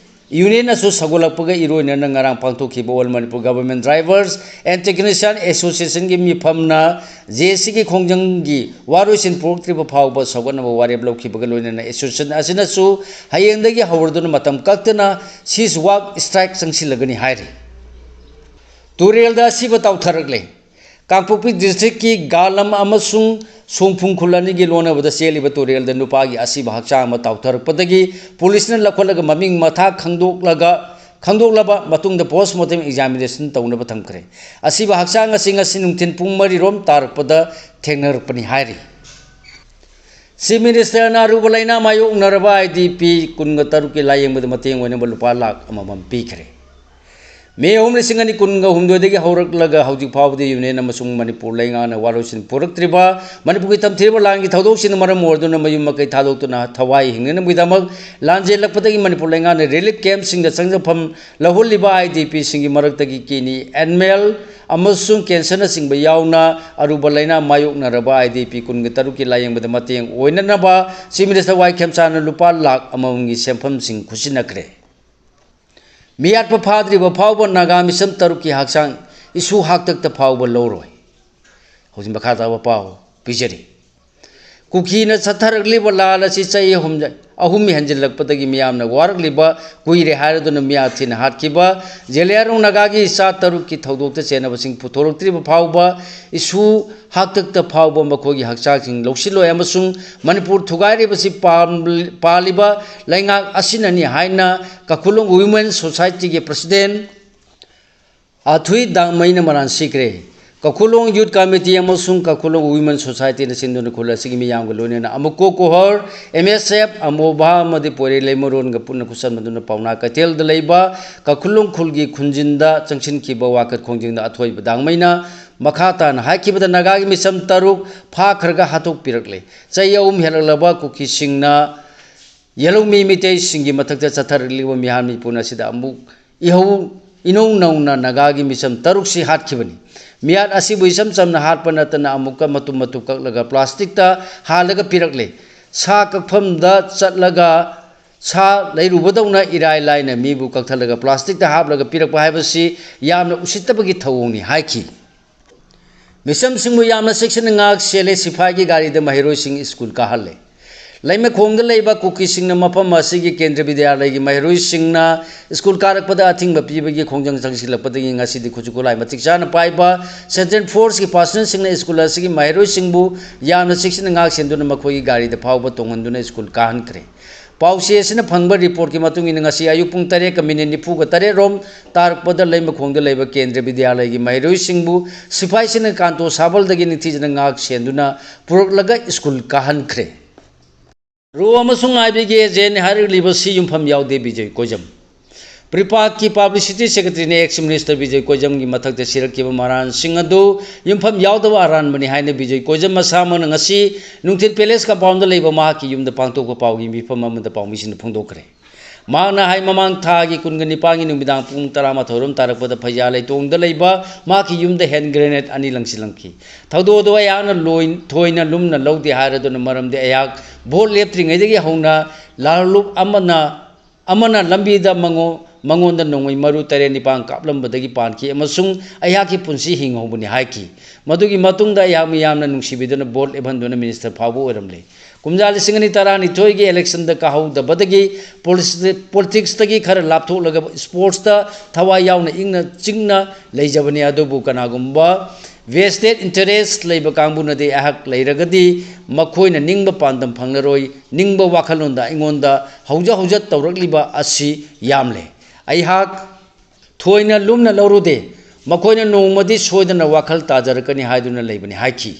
Unionꯅꯁꯨ ꯁꯧꯒꯠꯂꯛꯄꯒ ꯏꯔꯣꯏꯅꯅ ꯉꯔꯥꯡ ꯄꯥꯡꯊꯣꯛꯈꯤꯕ All Manipur Government Drivers and Technician Associationꯒꯤ ꯃꯤꯐꯝꯅ JACꯒꯤ ꯈꯣꯡꯖꯪꯒꯤ ꯋꯥꯔꯣꯏꯁꯤꯟ ꯄꯨꯔꯛꯇ꯭ꯔꯤꯕ ꯐꯥꯎꯕ ꯁꯧꯒꯠꯅꯕ ꯋꯥꯔꯦꯞ ꯂꯧꯈꯤꯕꯒ ꯂꯣꯏꯅꯅ association ꯑꯁꯤꯅꯁꯨ ꯍꯌꯦꯡꯗꯒꯤ ꯍꯧꯔꯗꯨꯅ ꯃꯇꯝ ꯀꯛꯇꯅ cease work strike ꯆꯪꯁꯤꯜꯂꯒꯅꯤ ꯍꯥꯏꯔꯤ꯫ ꯇꯨꯔꯦꯜꯗ ꯑꯁꯤꯕ ꯇꯥꯎꯊꯔꯛꯂꯦ꯫ ꯀꯥꯡꯄꯣꯛꯄꯤ districtꯀꯤ ꯒꯥꯂꯝ ꯑꯃꯁꯨꯡ ꯁꯣꯡꯐꯨꯡ ꯈꯨꯜ ꯑꯅꯤꯒꯤ ꯂꯣꯟꯅꯕꯗ ꯆꯦꯜꯂꯤꯕ ꯇꯨꯔꯦꯜꯗ ꯅꯨꯄꯥꯒꯤ ꯑꯁꯤꯕ ꯍꯛꯆꯥꯡ ꯑꯃ ꯇꯥꯎꯊꯔꯛꯄꯗꯒꯤ ꯄꯨꯂꯤꯁꯅ ꯂꯧꯈꯠꯂꯒ ꯃꯃꯤꯡ ꯃꯊꯥ ꯈꯪꯗꯣꯛꯂꯒ, ꯈꯪꯗꯣꯛꯂꯕ ꯃꯇꯨꯡꯗ post mortem examination ꯇꯧꯅꯕ ꯊꯝꯈ꯭ꯔꯦ꯫ ꯑꯁꯤꯕ ꯍꯛꯆꯥꯡ ꯑꯁꯤ ꯉꯁꯤ ꯅꯨꯡꯊꯤꯜ ꯄꯨꯡ ꯃꯔꯤꯔꯣꯝ ꯇꯥꯔꯛꯄꯗ ꯊꯦꯡꯅꯔꯛꯄꯅꯤ ꯍꯥꯏꯔꯤ꯫ Chief Ministerꯅ ꯑꯔꯨꯕ ꯂꯥꯏꯅꯥ ꯃꯥꯌꯣꯛꯅꯔꯕ IDP ꯀꯨꯟꯒ ꯇꯔꯨꯛꯀꯤ ꯂꯥꯌꯦꯡꯕꯗ ꯃꯇꯦꯡ ꯑꯣꯏꯅꯕ ꯂꯨꯄꯥ ꯂꯥꯈ ꯑꯃꯃꯝ ꯄꯤꯈ꯭ꯔꯦ꯫ ꯃꯦ ꯑꯍꯨꯝ, ꯂꯤꯁꯤꯡ ꯑꯅꯤ ꯀꯨꯟꯒ ꯍꯨꯝꯗꯣꯏꯗꯒꯤ ꯍꯧꯔꯛꯂꯒ ꯍꯧꯖꯤꯛ ꯐꯥꯎꯕꯗ ꯌꯨꯅꯤꯌꯟ ꯑꯃꯁꯨꯡ ꯃꯅꯤꯄꯨꯔ ꯂꯩꯉꯥꯛꯅ ꯋꯥꯔꯣꯏꯁꯤꯟ ꯄꯨꯔꯛꯇ꯭ꯔꯤꯕ ꯃꯅꯤꯄꯨꯔꯒꯤ ꯇꯝꯊꯤꯔꯕ ꯂꯥꯟꯒꯤ ꯊꯧꯗꯣꯛꯁꯤꯡꯅ ꯃꯔꯝ ꯑꯣꯏꯗꯨꯅ ꯃꯌꯨꯝ ꯃꯀꯩ ꯊꯥꯗꯣꯛꯇꯨꯅ ꯊꯋꯥꯏ ꯍꯤꯡꯅꯅꯕꯒꯤꯗꯃꯛ ꯂꯥꯟꯖꯦꯜꯂꯛꯄꯗꯒꯤ ꯃꯅꯤꯄꯨꯔ ꯂꯩꯉꯥꯛꯅ relief campꯁꯤꯡꯗ ꯆꯪꯖꯐꯝ ꯂꯧꯍꯜꯂꯤꯕ IDPꯁꯤꯡꯒꯤ ꯃꯔꯛꯇꯒꯤ kidney, anal ꯑꯃꯁꯨꯡ cancerꯅꯆꯤꯡꯕ ꯌꯥꯎꯅ ꯑꯔꯨꯕ ꯂꯥꯏꯅꯥ ꯃꯥꯌꯣꯛꯅꯔꯕ IDP ꯀꯨꯟꯒ ꯇꯔꯨꯛꯀꯤ ꯂꯥꯌꯦꯡꯕꯗ ꯃꯇꯦꯡ ꯑꯣꯏꯅꯅꯕ Chief Minister ꯋꯥꯏ ꯈꯦꯝꯆꯥꯟꯅ ꯂꯨꯄꯥ ꯂꯥꯈ ꯑꯃꯃꯝꯒꯤ ꯁꯦꯟꯐꯝꯁꯤꯡ ꯈꯨꯠꯁꯤꯟꯅꯈ꯭ꯔꯦ꯫ ꯃꯤꯌꯥꯠꯄ ꯐꯥꯗ꯭ꯔꯤꯕ ꯐꯥꯎꯕ ꯅꯥꯒꯥ ꯃꯤꯁꯝ ꯇꯔꯨꯛꯀꯤ ꯍꯛꯆꯥꯡ ꯏꯁꯨ ꯍꯥꯛꯇꯛꯇ ꯐꯥꯎꯕ ꯂꯧꯔꯣꯏ꯫ ꯍꯧꯖꯤꯛ ꯃꯈꯥ ꯇꯥꯕ ꯄꯥꯎ ꯄꯤꯖꯔꯤ꯫ ꯀꯨꯀꯤꯅ ꯆꯠꯊꯔꯛꯂꯤꯕ ꯂꯥꯟ ꯑꯁꯤ ꯆꯍꯤ ꯑꯍꯨꯝ, ꯑꯍꯨꯝ ꯍꯦꯟꯖꯤꯜꯂꯛꯄꯗꯒꯤ ꯃꯤꯌꯥꯝꯅ ꯋꯥꯔꯛꯂꯤꯕ ꯀꯨꯏꯔꯦ ꯍꯥꯏꯔꯗꯨꯅ ꯃꯤꯌꯥ ꯊꯤꯅ ꯍꯥꯠꯈꯤꯕ ꯖꯦꯂꯤꯌꯥꯡꯔꯣꯡ ꯅꯥꯒꯥꯒꯤ ꯏꯆꯥ ꯇꯔꯨꯛꯀꯤ ꯊꯧꯗꯣꯛꯇ ꯆꯦꯟꯅꯕꯁꯤꯡ ꯄꯨꯊꯣꯔꯛꯇ꯭ꯔꯤꯕ ꯐꯥꯎꯕ, ꯏꯁꯨ ꯍꯥꯛꯇꯛꯇ ꯐꯥꯎꯕ ꯃꯈꯣꯏꯒꯤ ꯍꯛꯆꯥꯡꯁꯤꯡ ꯂꯧꯁꯤꯜꯂꯣꯏ ꯑꯃꯁꯨꯡ ꯃꯅꯤꯄꯨꯔ ꯊꯨꯒꯥꯏꯔꯤꯕꯁꯤ ꯄꯥꯝ-, ꯄꯥꯜꯂꯤꯕ ꯂꯩꯉꯥꯛ ꯑꯁꯤꯅꯅꯤ ꯍꯥꯏꯅ ꯀꯈꯨꯂꯣꯡ Women Society ꯒꯤ President ꯑꯊꯨꯏ ꯗꯥꯡꯃꯩꯅ ꯃꯔꯥꯟ ꯁꯤꯈ꯭ꯔꯦ꯫ ꯀꯈꯨꯂꯣꯡ Youth Committee ꯑꯃꯁꯨꯡ ꯀꯈꯨꯂꯣꯡ Women Society ꯅ ꯁꯤꯟꯗꯨꯅ ꯈꯨꯜ ꯑꯁꯤꯒꯤ ꯃꯤꯌꯥꯝꯒ ꯂꯣꯏꯅꯅ ꯑꯃꯨꯀꯣ ꯀꯣꯍꯣꯔ, M S F, ꯑꯃꯣꯕꯥ ꯑꯃꯗꯤ ꯄꯣꯏꯔꯩ ꯂꯩꯃꯔꯣꯟꯒ ꯄꯨꯟꯅ ꯈꯨꯠꯁꯝꯅꯗꯨꯅ ꯄꯥꯎꯅꯥ ꯀꯩꯊꯦꯜꯗ ꯂꯩꯕ ꯀꯈꯨꯂꯣꯡ ꯈꯨꯜꯒꯤ ꯈꯨꯟꯖꯤꯟꯗ ꯆꯪꯁꯤꯟꯈꯤꯕ ꯋꯥꯀꯠ ꯈꯣꯡꯖꯪꯗ ꯑꯊꯣꯏꯕ ꯗꯥꯡꯃꯩꯅ ꯃꯈꯥ ꯇꯥꯅ ꯍꯥꯏꯈꯤꯕꯗ ꯅꯥꯒꯥꯒꯤ ꯃꯤꯁꯝ ꯇꯔꯨꯛ ꯐꯥꯈ꯭ꯔꯒ ꯍꯥꯠꯇꯣꯛꯄꯤꯔꯛꯂꯦ꯫ ꯆꯍꯤ ꯑꯍꯨꯝ ꯍꯦꯜꯂꯛꯂꯕ ꯀꯨꯀꯤꯁꯤꯡꯅ ꯌꯦꯜꯍꯧꯃꯤ ꯃꯤꯇꯩꯁꯤꯡꯒꯤ ꯃꯊꯛꯇ ꯆꯠꯊꯔꯛꯂꯤꯕ ꯃꯤꯍꯥꯠ ꯃꯤꯄꯨꯟ ꯑꯁꯤꯗ ꯑꯃꯨꯛ ꯏꯍꯧ ꯏꯅꯧ ꯅꯧꯅ ꯅꯥꯒꯥꯒꯤ ꯃꯤꯁꯝ ꯇꯔꯨꯛꯁꯤ ꯍꯥꯠꯈꯤꯕꯅꯤ꯫ ꯃꯤꯍꯥꯠ ꯑꯁꯤꯕꯨ ꯏꯆꯝ ꯆꯝꯅ ꯍꯥꯠꯄ ꯅꯠꯇꯅ ꯑꯃꯨꯛꯀ ꯃꯇꯨꯝ ꯃꯇꯨꯝ ꯀꯛꯂꯒ ꯄ꯭ꯂꯥꯁꯇꯤꯛꯇ ꯍꯥꯜꯂꯒ ꯄꯤꯔꯛꯂꯦ꯫ ꯁꯥ ꯀꯛꯐꯝꯗ ꯆꯠꯂꯒ ꯁꯥ ꯂꯩꯔꯨꯕꯗꯧꯅ ꯏꯔꯥꯏ ꯂꯥꯏꯅ ꯃꯤꯕꯨ ꯀꯛꯊꯠꯂꯒ ꯄ꯭ꯂꯥꯁꯇꯤꯛꯇ ꯍꯥꯞꯂꯒ ꯄꯤꯔꯛꯄ ꯍꯥꯏꯕꯁꯤ ꯌꯥꯝꯅ ꯎꯁꯤꯠꯇꯕꯒꯤ ꯊꯧꯑꯣꯡꯅꯤ ꯍꯥꯏꯈꯤ꯫ ꯃꯤꯆꯝꯁꯤꯡꯕꯨ ꯌꯥꯝꯅ ꯆꯦꯛꯁꯤꯟꯅ ꯉꯥꯛ ꯁꯦꯜꯂꯦ꯫ ꯁꯤꯐꯥꯏꯒꯤ ꯒꯥꯔꯤꯗ ꯃꯍꯩꯔꯣꯏꯁꯤꯡ ꯁ꯭ꯀꯨꯜ ꯀꯥꯍꯜꯂꯦ꯫ ꯂꯩꯃꯈꯣꯡꯗ ꯂꯩꯕ ꯀꯨꯀꯤꯁꯤꯡꯅ ꯃꯐꯝ ꯑꯁꯤꯒꯤ ꯀꯦꯟꯗ꯭ꯔ ꯕꯤꯗ꯭ꯌꯥꯂꯌꯒꯤ ꯃꯍꯩꯔꯣꯏꯁꯤꯡꯅ ꯁ꯭ꯀꯨꯜ ꯀꯥꯔꯛꯄꯗ ꯑꯊꯤꯡꯕ ꯄꯤꯕꯒꯤ ꯈꯣꯡꯖꯪ ꯆꯪꯁꯤꯜꯂꯛꯄꯗꯒꯤ ꯉꯁꯤꯗꯤ ꯈꯨꯠꯁꯨ ꯈꯨꯠꯂꯥꯏ ꯃꯇꯤꯛ ꯆꯥꯅ ꯄꯥꯏꯕ Central Force ꯀꯤ personnel ꯁꯤꯡꯅ ꯁ꯭ꯀꯨꯜ ꯑꯁꯤꯒꯤ ꯃꯍꯩꯔꯣꯏꯁꯤꯡꯕꯨ ꯌꯥꯝꯅ ꯆꯦꯛꯁꯤꯟꯅ ꯉꯥꯛ ꯁꯦꯟꯗꯨꯅ ꯃꯈꯣꯏꯒꯤ ꯒꯥꯔꯤꯗ ꯐꯥꯎꯕ ꯇꯣꯡꯍꯟꯗꯨꯅ ꯁ꯭ꯀꯨꯜ ꯀꯥꯍꯟꯈ꯭ꯔꯦ꯫ ꯄꯥꯎꯆꯦ ꯑꯁꯤꯅ ꯐꯪꯕ ꯔꯤꯄꯣꯔꯠꯀꯤ ꯃꯇꯨꯡ ꯏꯟꯅ ꯉꯁꯤ ꯑꯌꯨꯛ ꯄꯨꯡ ꯇꯔꯦꯠꯀ ꯃꯤꯅꯤꯠ ꯅꯤꯐꯨꯒ ꯇꯔꯦꯠ ꯔꯣꯝ ꯇꯥꯔꯛꯄꯗ ꯂꯩꯃꯈꯣꯡꯗ ꯂꯩꯕ ꯀꯦꯟꯗ꯭ꯔ ꯕꯤꯗ꯭ꯌꯥꯂꯌꯒꯤ ꯃꯍꯩꯔꯣꯏꯁꯤꯡꯕꯨ ꯁꯤꯐꯥꯏꯁꯤꯡꯅ ꯀꯥꯟꯇꯣ ꯁꯥꯕꯜꯗꯒꯤ ꯅꯤꯡꯊꯤꯖꯅ ꯉꯥꯛ ꯁꯦꯟꯗꯨꯅ ꯄꯨꯔꯛꯂꯒ ꯁ꯭ꯀꯨꯜ ꯀꯥꯍꯟꯈ꯭ꯔꯦ꯫ ꯔꯣ ꯑꯃꯁꯨꯡ ꯑꯥꯏ ꯕꯤꯒꯤ ꯑꯦꯖꯦꯟ ꯍꯥꯏꯔꯛꯂꯤꯕꯁꯤ ꯌꯨꯝꯐꯝ ꯌꯥꯎꯗꯦ ꯕꯤꯖꯣꯏ ꯀꯣꯏꯖꯝ꯫ ꯄ꯭ꯔꯤꯄꯥꯛꯀꯤ publicity secretary ꯅ ex minister ꯕꯤꯖꯣꯏ ꯀꯣꯏꯖꯝꯒꯤ ꯃꯊꯛꯇ ꯁꯤꯔꯛꯈꯤꯕ ꯃꯔꯥꯟꯁꯤꯡ ꯑꯗꯨ ꯌꯨꯝꯐꯝ ꯌꯥꯎꯗꯕ ꯑꯔꯥꯟꯕꯅꯤ ꯍꯥꯏꯅ ꯕꯤꯖꯣꯏ ꯀꯣꯏꯖꯝ ꯃꯁꯥꯃꯛꯅ ꯉꯁꯤ ꯅꯨꯡꯊꯤꯜ palace compound ꯗ ꯂꯩꯕ ꯃꯍꯥꯛꯀꯤ ꯌꯨꯝꯗ ꯄꯥꯡꯊꯣꯛꯄ ꯄꯥꯎꯒꯤ ꯃꯤꯐꯝ ꯑꯃꯗ ꯄꯥꯎꯃꯤꯁꯤꯡꯅ ꯐꯣꯡꯗꯣꯛꯈ꯭ꯔꯦ꯫ ꯃꯍꯥꯛꯅ ꯍꯥꯏ, ꯃꯃꯥꯡ ꯊꯥꯒꯤ ꯀꯨꯟꯒ ꯅꯤꯄꯥꯟꯒꯤ ꯅꯨꯃꯤꯗꯥꯡ ꯄꯨꯡ ꯇꯔꯥꯃꯥꯊꯣꯏ ꯔꯣꯝ ꯇꯥꯔꯛꯄꯗ ꯐꯩꯖꯥ ꯂꯩꯇꯣꯡꯗ ꯂꯩꯕ ꯃꯍꯥꯛꯀꯤ ꯌꯨꯝꯗ hand grenade ꯑꯅꯤ ꯂꯪꯁꯤꯜꯂꯝꯈꯤ꯫ ꯊꯧꯗꯣꯛ ꯑꯗꯨ ꯑꯩꯍꯥꯛꯅ ꯂꯣꯏ-, ꯊꯣꯏꯅ ꯂꯨꯝꯅ ꯂꯧꯗꯦ ꯍꯥꯏꯔꯗꯨꯅ ꯃꯔꯝꯗꯤ ꯑꯩꯍꯥꯛ vote ꯂꯦꯞꯇ꯭ꯔꯤꯉꯩꯗꯒꯤ ꯍꯧꯅ ꯂꯥꯜꯂꯨꯞ ꯑꯃꯅ, ꯑꯃꯅ ꯂꯝꯕꯤꯗ ꯃꯉꯣ-, ꯃꯉꯣꯟꯗ ꯅꯣꯡꯃꯩ ꯃꯔꯨ ꯇꯔꯦꯠ ꯅꯤꯄꯥꯟ ꯀꯥꯞꯂꯝꯕꯗꯒꯤ ꯄꯥꯟꯈꯤ ꯑꯃꯁꯨꯡ ꯑꯩꯍꯥꯛꯀꯤ ꯄꯨꯟꯁꯤ ꯍꯤꯡꯍꯧꯕꯅꯤ ꯍꯥꯏꯈꯤ꯫ ꯃꯗꯨꯒꯤ ꯃꯇꯨꯡꯗ ꯑꯩꯍꯥꯛ ꯃꯤꯌꯥꯝꯅ ꯅꯨꯡꯁꯤꯕꯤꯗꯨꯅ ꯚꯣꯠ ꯂꯦꯞꯍꯟꯗꯨꯅ ꯃꯤꯅꯤꯁꯇꯔ ꯐꯥꯎꯕ ꯑꯣꯏꯔꯝꯂꯦ꯫ ꯀꯨꯝꯖꯥ ꯂꯤꯁꯤꯡ ꯑꯅꯤ ꯇꯔꯥꯅꯤꯊꯣꯏꯒꯤ ꯏꯂꯦꯛꯁꯟꯗ ꯀꯥꯍꯧꯗꯕꯗꯒꯤ ꯄꯣꯂꯤꯁ-, ꯄꯣꯂꯤꯇꯤꯛꯁꯇꯒꯤ ꯈꯔ ꯂꯥꯞꯊꯣꯛꯂꯒ ꯁ꯭ꯄꯣꯔꯠꯁꯇ ꯊꯋꯥꯏ ꯌꯥꯎꯅ ꯏꯪꯅ ꯆꯤꯛꯅ ꯂꯩꯖꯕꯅꯤ꯫ ꯑꯗꯨꯕꯨ ꯀꯅꯥꯒꯨꯝꯕ ꯚꯦꯁꯇꯦꯠ ꯏꯟꯇꯔꯦꯁ ꯂꯩꯕ ꯀꯥꯡꯕꯨꯅꯗꯤ ꯑꯩꯍꯥꯛ ꯂꯩꯔꯒꯗꯤ ꯃꯈꯣꯏꯅ ꯅꯤꯡꯕ ꯄꯥꯟꯗꯝ ꯐꯪꯂꯔꯣꯏ꯫ ꯅꯤꯡꯕ ꯋꯥꯈꯜꯂꯣꯟꯗ ꯑꯩꯉꯣꯟꯗ ꯍꯧꯖ ꯍꯧꯖ ꯇꯧꯔꯛꯂꯤꯕ ꯑꯁꯤ ꯌꯥꯝꯂꯦ꯫ ꯑꯩꯍꯥꯛ ꯊꯣꯏꯅ ꯂꯨꯝꯅ ꯂꯧꯔꯨꯗꯦ꯫ ꯃꯈꯣꯏꯅ ꯅꯣꯡꯃꯗꯤ ꯁꯣꯏꯗꯅ ꯋꯥꯈꯜ ꯇꯥꯖꯔꯛꯀꯅꯤ ꯍꯥꯏꯗꯨꯅ ꯂꯩꯕꯅꯤ ꯍꯥꯏꯈꯤ꯫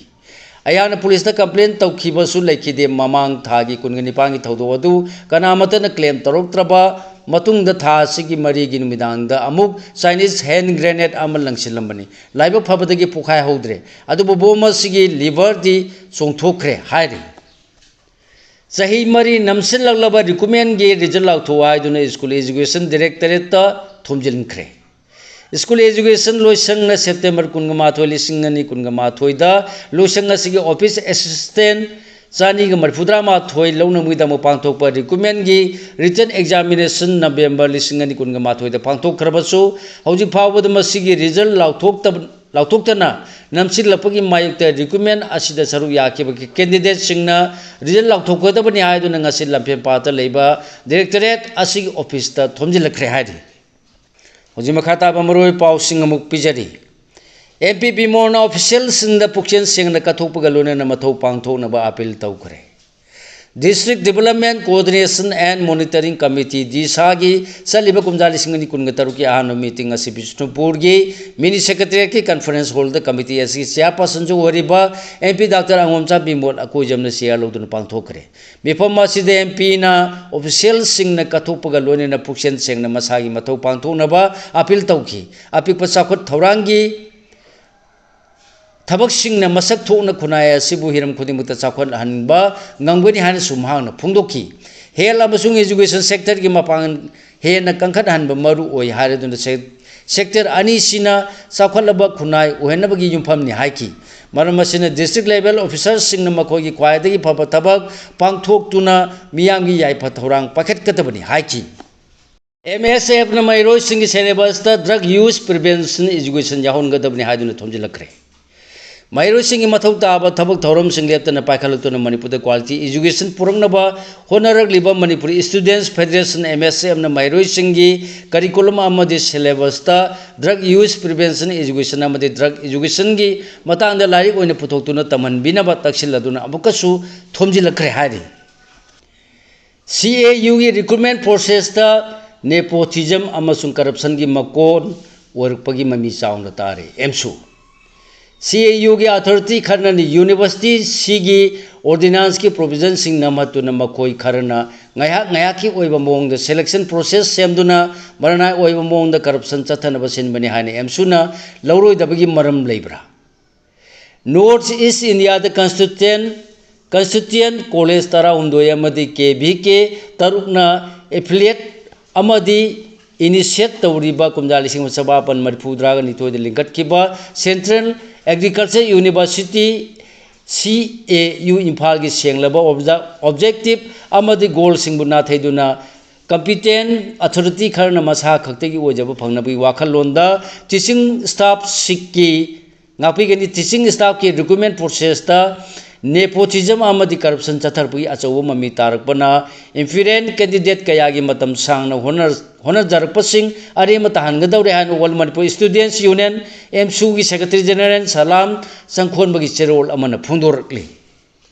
ꯑꯩꯍꯥꯛꯅ ꯄꯨꯂꯤꯁꯇ ꯀꯝꯄ꯭ꯂꯦꯟ ꯇꯧꯈꯤꯕꯁꯨ ꯂꯩꯈꯤꯗꯦ꯫ ꯃꯃꯥꯡ ꯊꯥꯒꯤ ꯀꯨꯟꯒ ꯅꯤꯄꯥꯟꯒꯤ ꯊꯧꯗꯣꯛ ꯑꯗꯨ ꯀꯅꯥꯃꯠꯇꯅ ꯀ꯭ꯂꯦꯝ ꯇꯧꯔꯛꯇ꯭ꯔꯕ ꯃꯇꯨꯡꯗ ꯊꯥ ꯑꯁꯤꯒꯤ ꯃꯔꯤꯒꯤ ꯅꯨꯃꯤꯗꯥꯡꯗ ꯑꯃꯨꯛ ꯆꯥꯏꯅꯤꯁ ꯍꯦꯟ ꯒ꯭ꯔꯦꯅꯦꯗ ꯑꯃ ꯂꯪꯁꯤꯜꯂꯝꯕꯅꯤ꯫ ꯂꯥꯏꯕꯛ ꯐꯕꯗꯒꯤ ꯄꯣꯈꯥꯏꯍꯧꯗ꯭ꯔꯦ꯫ ꯑꯗꯨꯕꯨ ꯕꯣꯝ ꯑꯁꯤꯒꯤ ꯂꯤꯚꯔꯗꯤ ꯆꯣꯡꯊꯣꯛꯈ꯭ꯔꯦ ꯍꯥꯏꯔꯤ꯫ ꯆꯍꯤ ꯃꯔꯤ ꯅꯝꯁꯤꯜꯂꯛꯂꯕ ꯔꯤꯀ꯭ꯔꯨꯠꯃꯦꯟꯒꯤ ꯔꯤꯖꯜ ꯂꯥꯎꯊꯣꯛꯎ ꯍꯥꯏꯗꯨꯅ ꯁ꯭ꯀꯨꯜ ꯑꯦꯖꯨꯀꯦꯁꯟ ꯗꯥꯏꯔꯦꯛꯇꯣꯔꯦꯠꯇ ꯊꯣꯝꯖꯤꯟꯈ꯭ꯔꯦ꯫ ꯁ꯭ꯀꯨꯜ ꯑꯦꯖꯨꯀꯦꯁꯟ ꯂꯣꯏꯁꯪꯅ ꯁꯦꯞꯇꯦꯝꯕꯔ ꯀꯨꯟꯒ ꯃꯥꯊꯣꯏ, ꯂꯤꯁꯤꯡ ꯑꯅꯤ ꯀꯨꯟꯒ ꯃꯥꯊꯣꯏꯗ ꯂꯣꯏꯁꯪ ꯑꯁꯤꯒꯤ ꯑꯣꯐꯤꯁ ꯑꯦꯁꯤꯁꯇꯦꯟ ꯆꯅꯤꯒ ꯃꯔꯤꯐꯨꯇꯔꯥ ꯃꯥꯊꯣꯏ ꯂꯧꯅꯕꯒꯤꯗꯃꯛ ꯄꯥꯡꯊꯣꯛꯄ ꯔꯤꯀ꯭ꯔꯨꯠꯃꯦꯟꯒꯤ ꯔꯤꯇꯟ ꯑꯦꯛꯖꯥꯃꯤꯅꯦꯁꯟ ꯅꯕꯦꯝꯕꯔ ꯂꯤꯁꯤꯡ ꯑꯅꯤ ꯀꯨꯟꯒ ꯃꯥꯊꯣꯏꯗ ꯄꯥꯡꯊꯣꯛꯈ꯭ꯔꯕꯁꯨ, ꯍꯧꯖꯤꯛ ꯐꯥꯎꯕꯗ ꯃꯁꯤꯒꯤ ꯔꯤꯖꯜ ꯂꯥꯎꯊꯣꯛꯇꯕ, ꯂꯥꯎꯊꯣꯛꯇꯅ ꯅꯝꯁꯤꯜꯂꯛꯄꯒꯤ ꯃꯥꯌꯣꯛꯇ ꯔꯤꯀ꯭ꯔꯨꯠꯃꯦꯟ ꯑꯁꯤꯗ ꯁꯔꯨꯛ ꯌꯥꯈꯤꯕ ꯀꯦꯟꯗꯤꯗꯦꯠꯁꯤꯡꯅ ꯔꯤꯖꯜ ꯂꯥꯎꯊꯣꯛꯀꯗꯕꯅꯤ ꯍꯥꯏꯗꯨꯅ ꯉꯁꯤ ꯂꯝꯐꯦꯜꯄꯥꯠꯇ ꯂꯩꯕ ꯗꯥꯏꯔꯦꯛꯇꯣꯔꯦꯠ ꯑꯁꯤꯒꯤ ꯑꯣꯐꯤꯁꯇ ꯊꯣꯝꯖꯤꯜꯂꯛꯈ꯭ꯔꯦ ꯍꯥꯏꯔꯤ꯫ ꯍꯧꯖꯤꯛ ꯃꯈꯥ ꯇꯥꯕ ꯃꯔꯨꯑꯣꯏꯕ ꯄꯥꯎꯁꯤꯡ ꯑꯃꯨꯛ ꯄꯤꯖꯔꯤ꯫ ꯑꯦꯝ ꯄꯤ ꯕꯤꯃꯣꯜꯅ ꯑꯣꯐꯤꯁꯤꯌꯦꯜꯁꯤꯡꯗ ꯄꯨꯛꯆꯦꯜ ꯁꯦꯡꯅ ꯀꯠꯊꯣꯛꯄꯒ ꯂꯣꯏꯅꯅ ꯃꯊꯧ ꯄꯥꯡꯊꯣꯛꯅꯕ ꯑꯥꯄꯤꯜ ꯇꯧꯈ꯭ꯔꯦ꯫ District Development Coordination and Monitoring Committee, ꯗꯤꯁꯥꯒꯤ ꯆꯠꯂꯤꯕ ꯀꯨꯝꯖꯥ ꯂꯤꯁꯤꯡ ꯑꯅꯤ ꯀꯨꯟꯒ ꯇꯔꯨꯛꯀꯤ ꯑꯍꯥꯟꯕ ꯃꯤꯇꯤꯡ ꯑꯁꯤ ꯕꯤꯁꯅꯨꯄꯨꯔꯒꯤ ꯃꯤꯅꯤ ꯁꯦꯀ꯭ꯔꯦꯇꯔꯤꯌꯦꯠꯀꯤ ꯀꯟꯐꯔꯦꯟꯁ ꯍꯣꯜꯗ ꯀꯃꯤꯇꯤ ꯑꯁꯤꯒꯤ ꯆꯦꯌꯥꯔꯄꯔꯁꯟꯁꯨ ꯑꯣꯏꯔꯤꯕ M P doctor ꯑꯉꯣꯝꯆꯥ Bimol ꯑꯀꯣꯏꯖꯝꯅ chair ꯂꯧꯗꯨꯅ ꯄꯥꯡꯊꯣꯛꯈ꯭ꯔꯦ꯫ ꯃꯤꯐꯝ ꯑꯁꯤꯗ ꯑꯦꯝ ꯄꯤꯅ ꯑꯣꯐꯤꯁꯤꯌꯦꯜꯁꯤꯡꯅ ꯀꯠꯊꯣꯛꯄꯒ ꯂꯣꯏꯅꯅ ꯄꯨꯛꯆꯦꯜ ꯁꯦꯡꯅ ꯃꯁꯥꯒꯤ ꯃꯊꯧ ꯄꯥꯡꯊꯣꯛꯅꯕ ꯑꯥꯄꯤꯜ ꯇꯧꯈꯤ꯫ ꯑꯄꯤꯛꯄ ꯆꯥꯎꯈꯠ ꯊꯧꯔꯥꯡꯒꯤ ꯊꯕꯛꯁꯤꯡꯅ ꯃꯁꯛ ꯊꯣꯛꯅ ꯈꯨꯟꯅꯥꯏ ꯑꯁꯤꯕꯨ ꯍꯤꯔꯝ ꯈꯨꯗꯤꯡꯃꯛꯇ ꯆꯥꯎꯈꯠꯍꯟꯕ ꯉꯝꯒꯅꯤ ꯍꯥꯏꯅꯁꯨ ꯃꯍꯥꯛꯅ ꯐꯣꯡꯗꯣꯛꯈꯤ꯫ ꯍꯦꯜꯊ ꯑꯃꯁꯨꯡ ꯑꯦꯖꯨꯀꯦꯁꯟ ꯁꯦꯛꯇꯔꯒꯤ ꯃꯄꯥꯡꯒꯜ ꯍꯦꯟꯅ ꯀꯟꯈꯠꯍꯟꯕ ꯃꯔꯨ ꯑꯣꯏ ꯍꯥꯏꯔꯗꯨꯅ ꯁꯦꯛ-, ꯁꯦꯛꯇꯔ ꯑꯅꯤꯁꯤꯅ ꯆꯥꯎꯈꯠꯂꯕ ꯈꯨꯟꯅꯥꯏ ꯑꯣꯏꯍꯟꯅꯕꯒꯤ ꯌꯨꯝꯐꯝꯅꯤ ꯍꯥꯏꯈꯤ꯫ ꯃꯔꯝ ꯑꯁꯤꯅ ꯗꯤꯁꯇ꯭ꯔꯤꯛ ꯂꯦꯚꯦꯜ ꯑꯣꯐꯤꯁꯔꯁꯤꯡꯅ ꯃꯈꯣꯏꯒꯤ ꯈ꯭ꯋꯥꯏꯗꯒꯤ ꯐꯕ ꯊꯕꯛ ꯄꯥꯡꯊꯣꯛꯇꯨꯅ ꯃꯤꯌꯥꯝꯒꯤ ꯌꯥꯏꯐ ꯊꯧꯔꯥꯡ ꯄꯥꯏꯈꯠꯀꯗꯕꯅꯤ ꯍꯥꯏꯈꯤ꯫ ꯑꯦꯝ ꯑꯦꯁ ꯑꯦꯐꯅ ꯃꯍꯩꯔꯣꯏꯁꯤꯡꯒꯤ syllabusꯇ drug use prevention education ꯌꯥꯎꯍꯟꯒꯗꯕꯅꯤ ꯍꯥꯏꯗꯨꯅ ꯊꯣꯝꯖꯤꯜꯂꯛꯈ꯭ꯔꯦ꯫ ꯃꯍꯩꯔꯣꯏꯁꯤꯡꯒꯤ ꯃꯊꯧ ꯇꯥꯕ ꯊꯕꯛ ꯊꯧꯔꯝꯁꯤꯡ ꯂꯦꯞꯇꯅ ꯄꯥꯏꯈꯠꯂꯛꯇꯨꯅ ꯃꯅꯤꯄꯨꯔꯗ quality education ꯄꯨꯔꯛꯅꯕ ꯍꯣꯠꯅꯔꯛꯂꯤꯕ Manipur Students Federation, M S F, ꯅ ꯃꯍꯩꯔꯣꯏꯁꯤꯡꯒꯤ curriculum ꯑꯃꯗꯤ syllabusꯇ drug use prevention education ꯑꯃꯗꯤ drug educationꯒꯤ ꯃꯇꯥꯡꯗ ꯂꯥꯏꯔꯤꯛ ꯑꯣꯏꯅ ꯄꯨꯊꯣꯛꯇꯨꯅ ꯇꯝꯍꯟꯕꯤꯅꯕ ꯇꯛꯁꯤꯜꯂꯗꯨꯅ ꯑꯃꯨꯛꯀꯁꯨ ꯊꯣꯝꯖꯤꯜꯂꯛꯈ꯭ꯔꯦ ꯍꯥꯏꯔꯤ꯫ C A Uꯒꯤ recruitment processꯇ nepotism ꯑꯃꯁꯨꯡ corruptionꯒꯤ ꯃꯀꯣꯟ ꯑꯣꯏꯔꯛꯄꯒꯤ ꯃꯃꯤ ꯆꯥꯎꯅ ꯇꯥꯔꯤ꯫ ꯑꯦꯝꯁꯨ꯫ C A Uꯒꯤ authority ꯈꯔꯅ universityꯁꯤꯒꯤ ordinanceꯀꯤ provisionꯁꯤꯡ ꯅꯝꯍꯠꯇꯨꯅ ꯃꯈꯣꯏ ꯈꯔꯅ ꯉꯥꯏꯍꯥꯛ ꯉꯥꯏꯍꯥꯛꯀꯤ ꯑꯣꯏꯕ ꯃꯑꯣꯡꯗ selection process ꯁꯦꯝꯗꯨꯅ ꯃꯔꯅꯥꯏ ꯑꯣꯏꯕ ꯃꯑꯣꯡꯗ corruption ꯆꯠꯊꯅꯕ ꯁꯤꯟꯕꯅꯤ ꯍꯥꯏꯅ ꯑꯦꯝꯁꯨꯅ ꯂꯧꯔꯣꯏꯗꯕꯒꯤ ꯃꯔꯝ ꯂꯩꯕ꯭ꯔꯥ? North East Indiaꯗ constituent, constituent college ꯇꯔꯥꯍꯨꯝꯗꯣꯏ ꯑꯃꯗꯤ K V K ꯇꯔꯨꯛꯅ affiliate ꯑꯃꯗꯤ initiate ꯇꯧꯔꯤꯕ ꯀꯨꯝꯖꯥ ꯂꯤꯁꯤꯡ ꯑꯃ ꯆꯃꯥꯄꯟ ꯃꯔꯤꯐꯨꯇꯔꯥꯒ ꯅꯤꯊꯣꯏꯗ ꯂꯤꯡꯈꯠꯈꯤꯕ Central Agriculture University, C A U, ꯏꯝꯐꯥꯜꯒꯤ ꯁꯦꯡꯂꯕ ꯑꯣꯕꯖ-, objective ꯑꯃꯗꯤ goalꯁꯤꯡꯕꯨ ꯅꯥꯊꯩꯗꯨꯅ competent authority ꯈꯔꯅ ꯃꯁꯥ ꯈꯛꯇꯒꯤ ꯑꯣꯏꯖꯕ ꯐꯪꯅꯕꯒꯤ ꯋꯥꯈꯜꯂꯣꯟꯗ teaching staffꯁꯤꯡꯒꯤ ꯉꯥꯛꯄꯤꯒꯅꯤ꯫ Teaching staffꯀꯤ recruitment processꯇ nepotism ꯑꯃꯗꯤ corruption ꯆꯠꯊꯔꯛꯄꯒꯤ ꯑꯆꯧꯕ ꯃꯃꯤ ꯇꯥꯔꯛꯄꯅ inefficient candidate ꯀꯌꯥꯒꯤ ꯃꯇꯝ ꯁꯥꯡꯅ ꯍꯣꯠꯅ-, ꯍꯣꯠꯅꯖꯔꯛꯄꯁꯤꯡ ꯑꯔꯦꯝꯕ ꯇꯥꯍꯟꯒꯗꯧꯔꯦ ꯍꯥꯏꯅ All Manipur Students Union, ꯑꯦꯝꯁꯨꯒꯤ Secretary General ꯁꯂꯥꯝ ꯆꯪꯈꯣꯟꯕꯒꯤ ꯆꯦꯔꯣꯜ ꯑꯃꯅ ꯐꯣꯡꯗꯣꯔꯛꯂꯤ꯫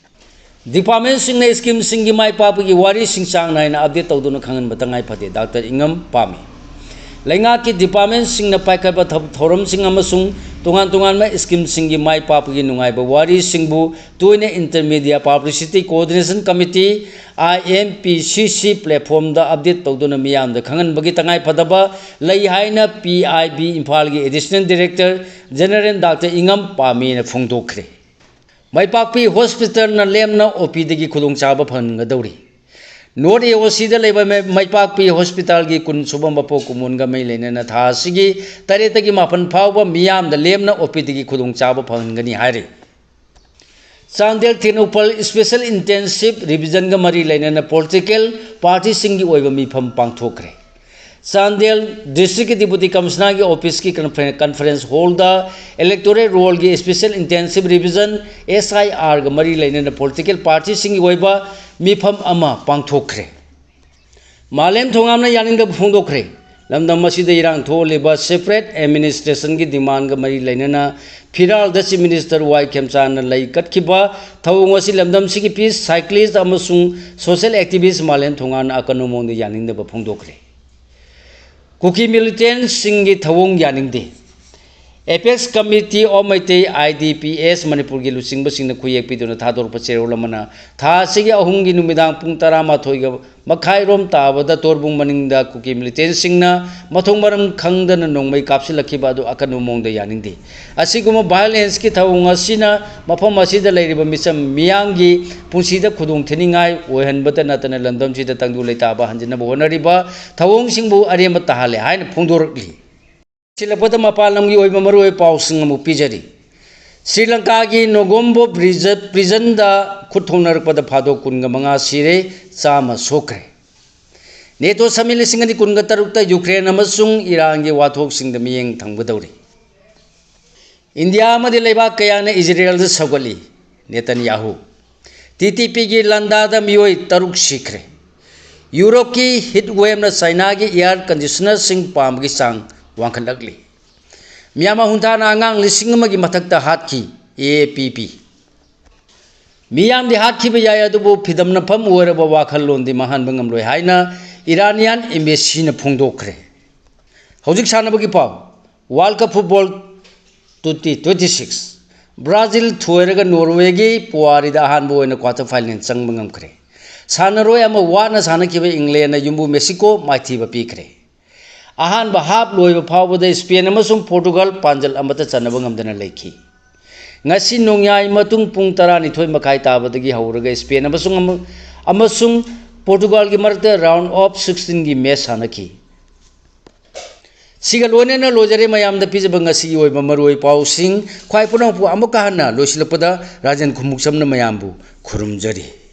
Departmentꯁꯤꯡꯅ schemeꯁꯤꯡꯒꯤ ꯃꯥꯏ ꯄꯥꯛꯄꯒꯤ ꯋꯥꯔꯤꯁꯤꯡ ꯆꯥꯡ ꯅꯥꯏꯅ update ꯇꯧꯗꯨꯅ ꯈꯪꯍꯟꯕ ꯇꯉꯥꯏ ꯐꯗꯦ, ꯗꯥꯛꯇꯔ ꯏꯉꯝ ꯄꯥꯝꯃꯤ꯫ ꯂꯩꯉꯥꯛꯀꯤ departmentꯁꯤꯡꯅ ꯄꯥꯏꯈꯠꯄ ꯊꯕꯛ ꯊꯧꯔꯝꯁꯤꯡ ꯑꯃꯁꯨꯡ ꯇꯣꯉꯥꯟ ꯇꯣꯉꯥꯟꯕ schemeꯁꯤꯡꯒꯤ ꯃꯥꯏ ꯄꯥꯛꯄꯒꯤ ꯅꯨꯡꯉꯥꯏꯕ ꯋꯥꯔꯤꯁꯤꯡꯕꯨ ꯇꯣꯏꯅ Inter-Media Publicity Coordination Committee, I M P C C, platformꯗ update ꯇꯧꯗꯨꯅ ꯃꯤꯌꯥꯝꯗ ꯈꯪꯍꯟꯕꯒꯤ ꯇꯉꯥꯏ ꯐꯗꯕ ꯂꯩ ꯍꯥꯏꯅ P I B ꯏꯝꯐꯥꯜꯒꯤ Additional Director General ꯗꯥꯛꯇꯔ ꯏꯉꯝ ꯄꯥꯝꯃꯤꯅ ꯐꯣꯡꯗꯣꯛꯈ꯭ꯔꯦ꯫ ꯃꯥꯏꯄꯥꯛꯄꯤ ꯍꯣꯁꯄꯤꯇꯥꯜꯅ ꯂꯦꯝꯅ OPDꯒꯤ ꯈꯨꯗꯣꯡꯆꯥꯕ ꯐꯪꯒꯗꯧꯔꯤ꯫ North A O Cꯗ ꯂꯩꯕ ꯃꯥꯏ-, ꯃꯥꯏꯄꯥꯛꯄꯤ ꯍꯣꯁꯄꯤꯇꯥꯜꯒꯤ ꯀꯨꯟ ꯁꯨꯕ ꯃꯄꯣꯛ ꯀꯨꯝꯑꯣꯟꯒ ꯃꯔꯤ ꯂꯩꯅꯅ ꯊꯥ ꯑꯁꯤꯒꯤ ꯇꯔꯦꯠꯇꯒꯤ ꯃꯥꯄꯟ ꯐꯥꯎꯕ ꯃꯤꯌꯥꯝꯗ ꯂꯦꯝꯅ OPDꯒꯤ ꯈꯨꯗꯣꯡꯆꯥꯕ ꯐꯪꯍꯟꯒꯅꯤ ꯍꯥꯏꯔꯤ꯫ ꯆꯥꯟꯗꯦꯜ ꯇꯦꯡꯅꯧꯄꯜ Special Intensive Revisionꯒ ꯃꯔꯤ ꯂꯩꯅꯅ political partyꯁꯤꯡꯒꯤ ꯑꯣꯏꯕ ꯃꯤꯐꯝ ꯄꯥꯡꯊꯣꯛꯈ꯭ꯔꯦ꯫ ꯆꯥꯟꯗꯦꯜ ꯗꯤꯁꯇ꯭ꯔꯤꯛꯀꯤ ꯗꯤꯄꯨꯇꯤ ꯀꯃꯤꯁꯅꯔꯒꯤ ꯑꯣꯐꯤꯁꯀꯤ ꯀꯟꯐꯔꯦꯟ-, ꯀꯟꯐꯔꯦꯟꯁ ꯍꯣꯜꯗ ꯏꯂꯦꯛꯇꯣꯔꯦꯜ ꯔꯣꯜꯒꯤ ꯏꯁꯄꯤꯁꯦꯜ ꯏꯟꯇꯦꯟꯁꯤꯞ ꯔꯤꯚꯤꯖꯟ, ꯑꯦꯁ ꯑꯥꯏ ꯑꯥꯔꯒ ꯃꯔꯤ ꯂꯩꯅꯅ ꯄꯣꯂꯤꯇꯤꯀꯦꯜ ꯄꯥꯔꯇꯤꯁꯤꯡꯒꯤ ꯑꯣꯏꯕ ꯃꯤꯐꯝ ꯑꯃ ꯄꯥꯡꯊꯣꯛꯈ꯭ꯔꯦ꯫ ꯃꯥꯂꯦꯝ ꯊꯣꯉꯥꯝꯅ ꯌꯥꯅꯤꯡꯗꯕ ꯐꯣꯡꯗꯣꯛꯈ꯭ꯔꯦ꯫ ꯂꯝꯗꯝ ꯑꯁꯤꯗ ꯏꯔꯥꯡ ꯊꯣꯛꯍꯜꯂꯤꯕ ꯁꯦꯄꯔꯦꯠ ꯑꯦꯗꯃꯤꯅꯤꯁꯇ꯭ꯔꯦꯁꯟꯒꯤ ꯗꯤꯃꯥꯟꯒ ꯃꯔꯤ ꯂꯩꯅꯅ ꯐꯤꯔꯥꯜꯗ ꯆꯤꯐ ꯃꯤꯅꯤꯁꯇꯔ ꯋꯥꯏ ꯈꯦꯝꯆꯥꯟꯅ ꯂꯩ ꯀꯠꯈꯤꯕ ꯊꯧꯑꯣꯡ ꯑꯁꯤ ꯂꯝꯗꯝꯁꯤꯒꯤ ꯄꯤꯁ ꯁꯥꯏꯀ꯭ꯂꯤꯁ ꯑꯃꯁꯨꯡ ꯁꯣꯁꯦꯜ ꯑꯦꯛꯇꯤꯚꯤꯁ ꯃꯥꯂꯦꯝ ꯊꯣꯉꯥꯝꯅ ꯑꯀꯟꯕ ꯃꯑꯣꯡꯗ ꯌꯥꯅꯤꯡꯗꯕ ꯐꯣꯡꯗꯣꯛꯈ꯭ꯔꯦ꯫ ꯀꯨꯀꯤ ꯃꯤꯂꯤꯇꯦꯟꯁꯤꯡꯒꯤ ꯊꯧꯑꯣꯡ ꯌꯥꯅꯤꯡꯗꯦ꯫ Apex committee of Meitei, I D P S, ꯃꯅꯤꯄꯨꯔꯒꯤ ꯂꯨꯆꯤꯡꯕꯁꯤꯡꯅ ꯈꯨꯌꯦꯛ ꯄꯤꯗꯨꯅ ꯊꯥꯗꯣꯔꯛꯄ ꯆꯦꯔꯣꯜ ꯑꯃꯅ ꯊꯥ ꯑꯁꯤꯒꯤ ꯑꯍꯨꯝꯒꯤ ꯅꯨꯃꯤꯗꯥꯡ ꯄꯨꯡ ꯇꯔꯥꯃꯥꯊꯣꯏꯒ ꯃꯈꯥꯏꯔꯣꯝ ꯇꯥꯕꯗ ꯇꯣꯔꯕꯨꯡ ꯃꯅꯤꯡꯗ ꯀꯨꯀꯤ ꯃꯤꯂꯤꯇꯦꯟꯁꯤꯡꯅ ꯃꯊꯣꯡ ꯃꯔꯝ ꯈꯪꯗꯅ ꯅꯣꯡꯃꯩ ꯀꯥꯞꯁꯤꯜꯂꯛꯈꯤꯕ ꯑꯗꯨ ꯑꯀꯟꯕ ꯃꯑꯣꯡꯗ ꯌꯥꯅꯤꯡꯗꯦ꯫ ꯑꯁꯤꯒꯨꯝꯕ ꯚꯥꯏꯑꯣꯂꯦꯟꯁꯀꯤ ꯊꯧꯑꯣꯡ ꯑꯁꯤꯅ ꯃꯐꯝ ꯑꯁꯤꯗ ꯂꯩꯔꯤꯕ ꯃꯤꯆꯝ ꯃꯤꯌꯥꯝꯒꯤ ꯄꯨꯟꯁꯤꯗ ꯈꯨꯗꯣꯡ ꯊꯤꯅꯤꯡꯉꯥꯏ ꯑꯣꯏꯍꯟꯕꯇ ꯅꯠꯇꯅ ꯂꯝꯗꯝꯁꯤꯗ ꯇꯪꯗꯨ ꯂꯩꯇꯥꯕ ꯍꯟꯖꯤꯟꯅꯕ ꯍꯣꯠꯅꯔꯤꯕ ꯊꯧꯑꯣꯡꯁꯤꯡꯕꯨ ꯑꯔꯦꯝꯕ ꯇꯥꯍꯜꯂꯦ ꯍꯥꯏꯅ ꯐꯣꯡꯗꯣꯔꯛꯂꯤ꯫ ꯁꯤꯜꯂꯛꯄꯗ ꯃꯄꯥꯟ ꯂꯝꯒꯤ ꯑꯣꯏꯕ ꯃꯔꯨꯑꯣꯏꯕ ꯄꯥꯎꯁꯤꯡ ꯑꯃꯨꯛ ꯄꯤꯖꯔꯤ꯫ ꯁ꯭ꯔꯤ ꯂꯪꯀꯥꯒꯤ ꯅꯣꯒꯣꯝꯕꯣ ꯄ꯭ꯔꯤꯖ-, ꯄ꯭ꯔꯤꯖꯟꯗ ꯈꯨꯠ ꯊꯣꯡꯅꯔꯛꯄꯗ ꯐꯥꯗꯣꯛ ꯀꯨꯟꯒ ꯃꯉꯥ ꯁꯤꯔꯦ, ꯆꯥꯝꯃ ꯁꯣꯛꯈ꯭ꯔꯦ꯫ ꯅꯦꯇꯣ ꯁꯃꯤꯠ ꯂꯤꯁꯤꯡ ꯑꯅꯤ ꯀꯨꯟꯒ ꯇꯔꯨꯛꯇ ꯌꯨꯀ꯭ꯔꯦꯟ ꯑꯃꯁꯨꯡ ꯏꯔꯥꯟꯒꯤ ꯋꯥꯊꯣꯛꯁꯤꯡꯗ ꯃꯤꯠꯌꯦꯡ ꯊꯝꯒꯗꯧꯔꯤ꯫ ꯏꯟꯗꯤꯌꯥ ꯑꯃꯗꯤ ꯂꯩꯕꯥꯛ ꯀꯌꯥꯅ ꯏꯖꯔꯦꯜꯗ ꯁꯧꯒꯠꯂꯤ꯫ ꯅꯦꯇꯟꯌꯥꯍꯨ꯫ ꯇꯤ ꯇꯤ ꯄꯤꯒꯤ ꯂꯥꯟꯗꯥꯗ ꯃꯤꯑꯣꯏ ꯇꯔꯨꯛ ꯁꯤꯈ꯭ꯔꯦ꯫ ꯌꯨꯔꯣꯞꯀꯤ ꯍꯤꯠ ꯋꯦꯞꯅ ꯆꯥꯏꯅꯥꯒꯤ ꯏꯌꯥꯔ ꯀꯟꯗꯤꯁꯅꯔꯁꯤꯡ ꯄꯥꯝꯕꯒꯤ ꯆꯥꯡ ꯋꯥꯡꯈꯠꯂꯛꯂꯤ꯫ ꯃ꯭ꯌꯥꯟꯃꯥꯔ ꯍꯨꯟꯊꯥꯅ ꯑꯉꯥꯡ ꯂꯤꯁꯤꯡ ꯑꯃꯒꯤ ꯃꯊꯛꯇ ꯍꯥꯠꯈꯤ, ꯑꯦ ꯑꯦ ꯄꯤ ꯄꯤ꯫ ꯃꯤꯌꯥꯝꯗꯤ ꯍꯥꯠꯈꯤꯕ ꯌꯥꯏ, ꯑꯗꯨꯕꯨ ꯐꯤꯗꯝꯅꯐꯝ ꯑꯣꯏꯔꯕ ꯋꯥꯈꯜꯂꯣꯟꯗꯤ ꯃꯥꯡꯍꯟꯕ ꯉꯝꯂꯣꯏ ꯍꯥꯏꯅ ꯏꯔꯥꯅꯤꯌꯥꯟ ꯑꯦꯝꯕꯦꯁꯤꯅ ꯐꯣꯡꯗꯣꯛꯈ꯭ꯔꯦ꯫ ꯍꯧꯖꯤꯛ ꯁꯥꯟꯅꯕꯒꯤ ꯄꯥꯎ꯫ World cup football twenty twenty six. Brazil ꯊꯣꯏꯔꯒ ꯅꯣꯔꯋꯦꯒꯤ ꯄꯨꯋꯥꯔꯤꯗ ꯑꯍꯥꯟꯕ ꯑꯣꯏꯅ ꯀ꯭ꯋꯥꯇꯔ ꯐꯥꯏꯅꯦꯜ ꯆꯪꯕ ꯉꯝꯈ꯭ꯔꯦ꯫ ꯁꯥꯟꯅꯔꯣꯏ ꯑꯃ ꯋꯥꯅ ꯁꯥꯟꯅꯈꯤꯕ ꯏꯪꯂꯦꯟꯅ ꯌꯨꯝꯕꯨ ꯃꯦꯛꯁꯤꯀꯣ ꯃꯥꯏꯊꯤꯕ ꯄꯤꯈ꯭ꯔꯦ꯫ ꯑꯍꯥꯟꯕ ꯍꯥꯞ ꯂꯣꯏꯕ ꯐꯥꯎꯕꯗ ꯏꯁꯄꯦꯟ ꯑꯃꯁꯨꯡ ꯄꯣꯔꯇꯨꯒꯜ ꯄꯥꯟꯖꯜ ꯑꯃꯠꯇ ꯆꯟꯅꯕ ꯉꯝꯗꯅ ꯂꯩꯈꯤ꯫ ꯉꯁꯤ ꯅꯣꯡꯌꯥꯏ ꯃꯇꯨꯡ ꯄꯨꯡ ꯇꯔꯥꯅꯤꯊꯣꯏ ꯃꯈꯥꯏ ꯇꯥꯕꯗꯒꯤ ꯍꯧꯔꯒ ꯏꯁꯄꯦꯟ ꯑꯃꯁꯨꯡ, ꯑꯃꯁꯨꯡ ꯄꯣꯔꯇꯨꯒꯜꯒꯤ ꯃꯔꯛꯇ ꯔꯥꯎꯟ ꯑꯣꯐ ꯁꯤꯛꯁꯇꯤꯟꯒꯤ ꯃꯦꯆ ꯁꯥꯟꯅꯈꯤ꯫ ꯁꯤꯒ ꯂꯣꯏꯅꯅ ꯂꯣꯏꯖꯔꯦ ꯃꯌꯥꯝꯗ ꯄꯤꯖꯕ ꯉꯁꯤꯒꯤ ꯑꯣꯏꯕ ꯃꯔꯨꯑꯣꯏ ꯄꯥꯎꯁꯤꯡ꯫ ꯈ꯭ꯋꯥꯏ ꯄꯨꯝꯅꯃꯛꯄꯨ ꯑꯃꯨꯛꯀ ꯍꯟꯅ ꯂꯣꯏꯁꯤꯜꯂꯛꯄꯗ ꯔꯥꯖꯦꯟ ꯈꯨꯃꯨꯛꯆꯝꯅ ꯃꯌꯥꯝꯕꯨ ꯈꯨꯔꯨꯝꯖꯔꯤ꯫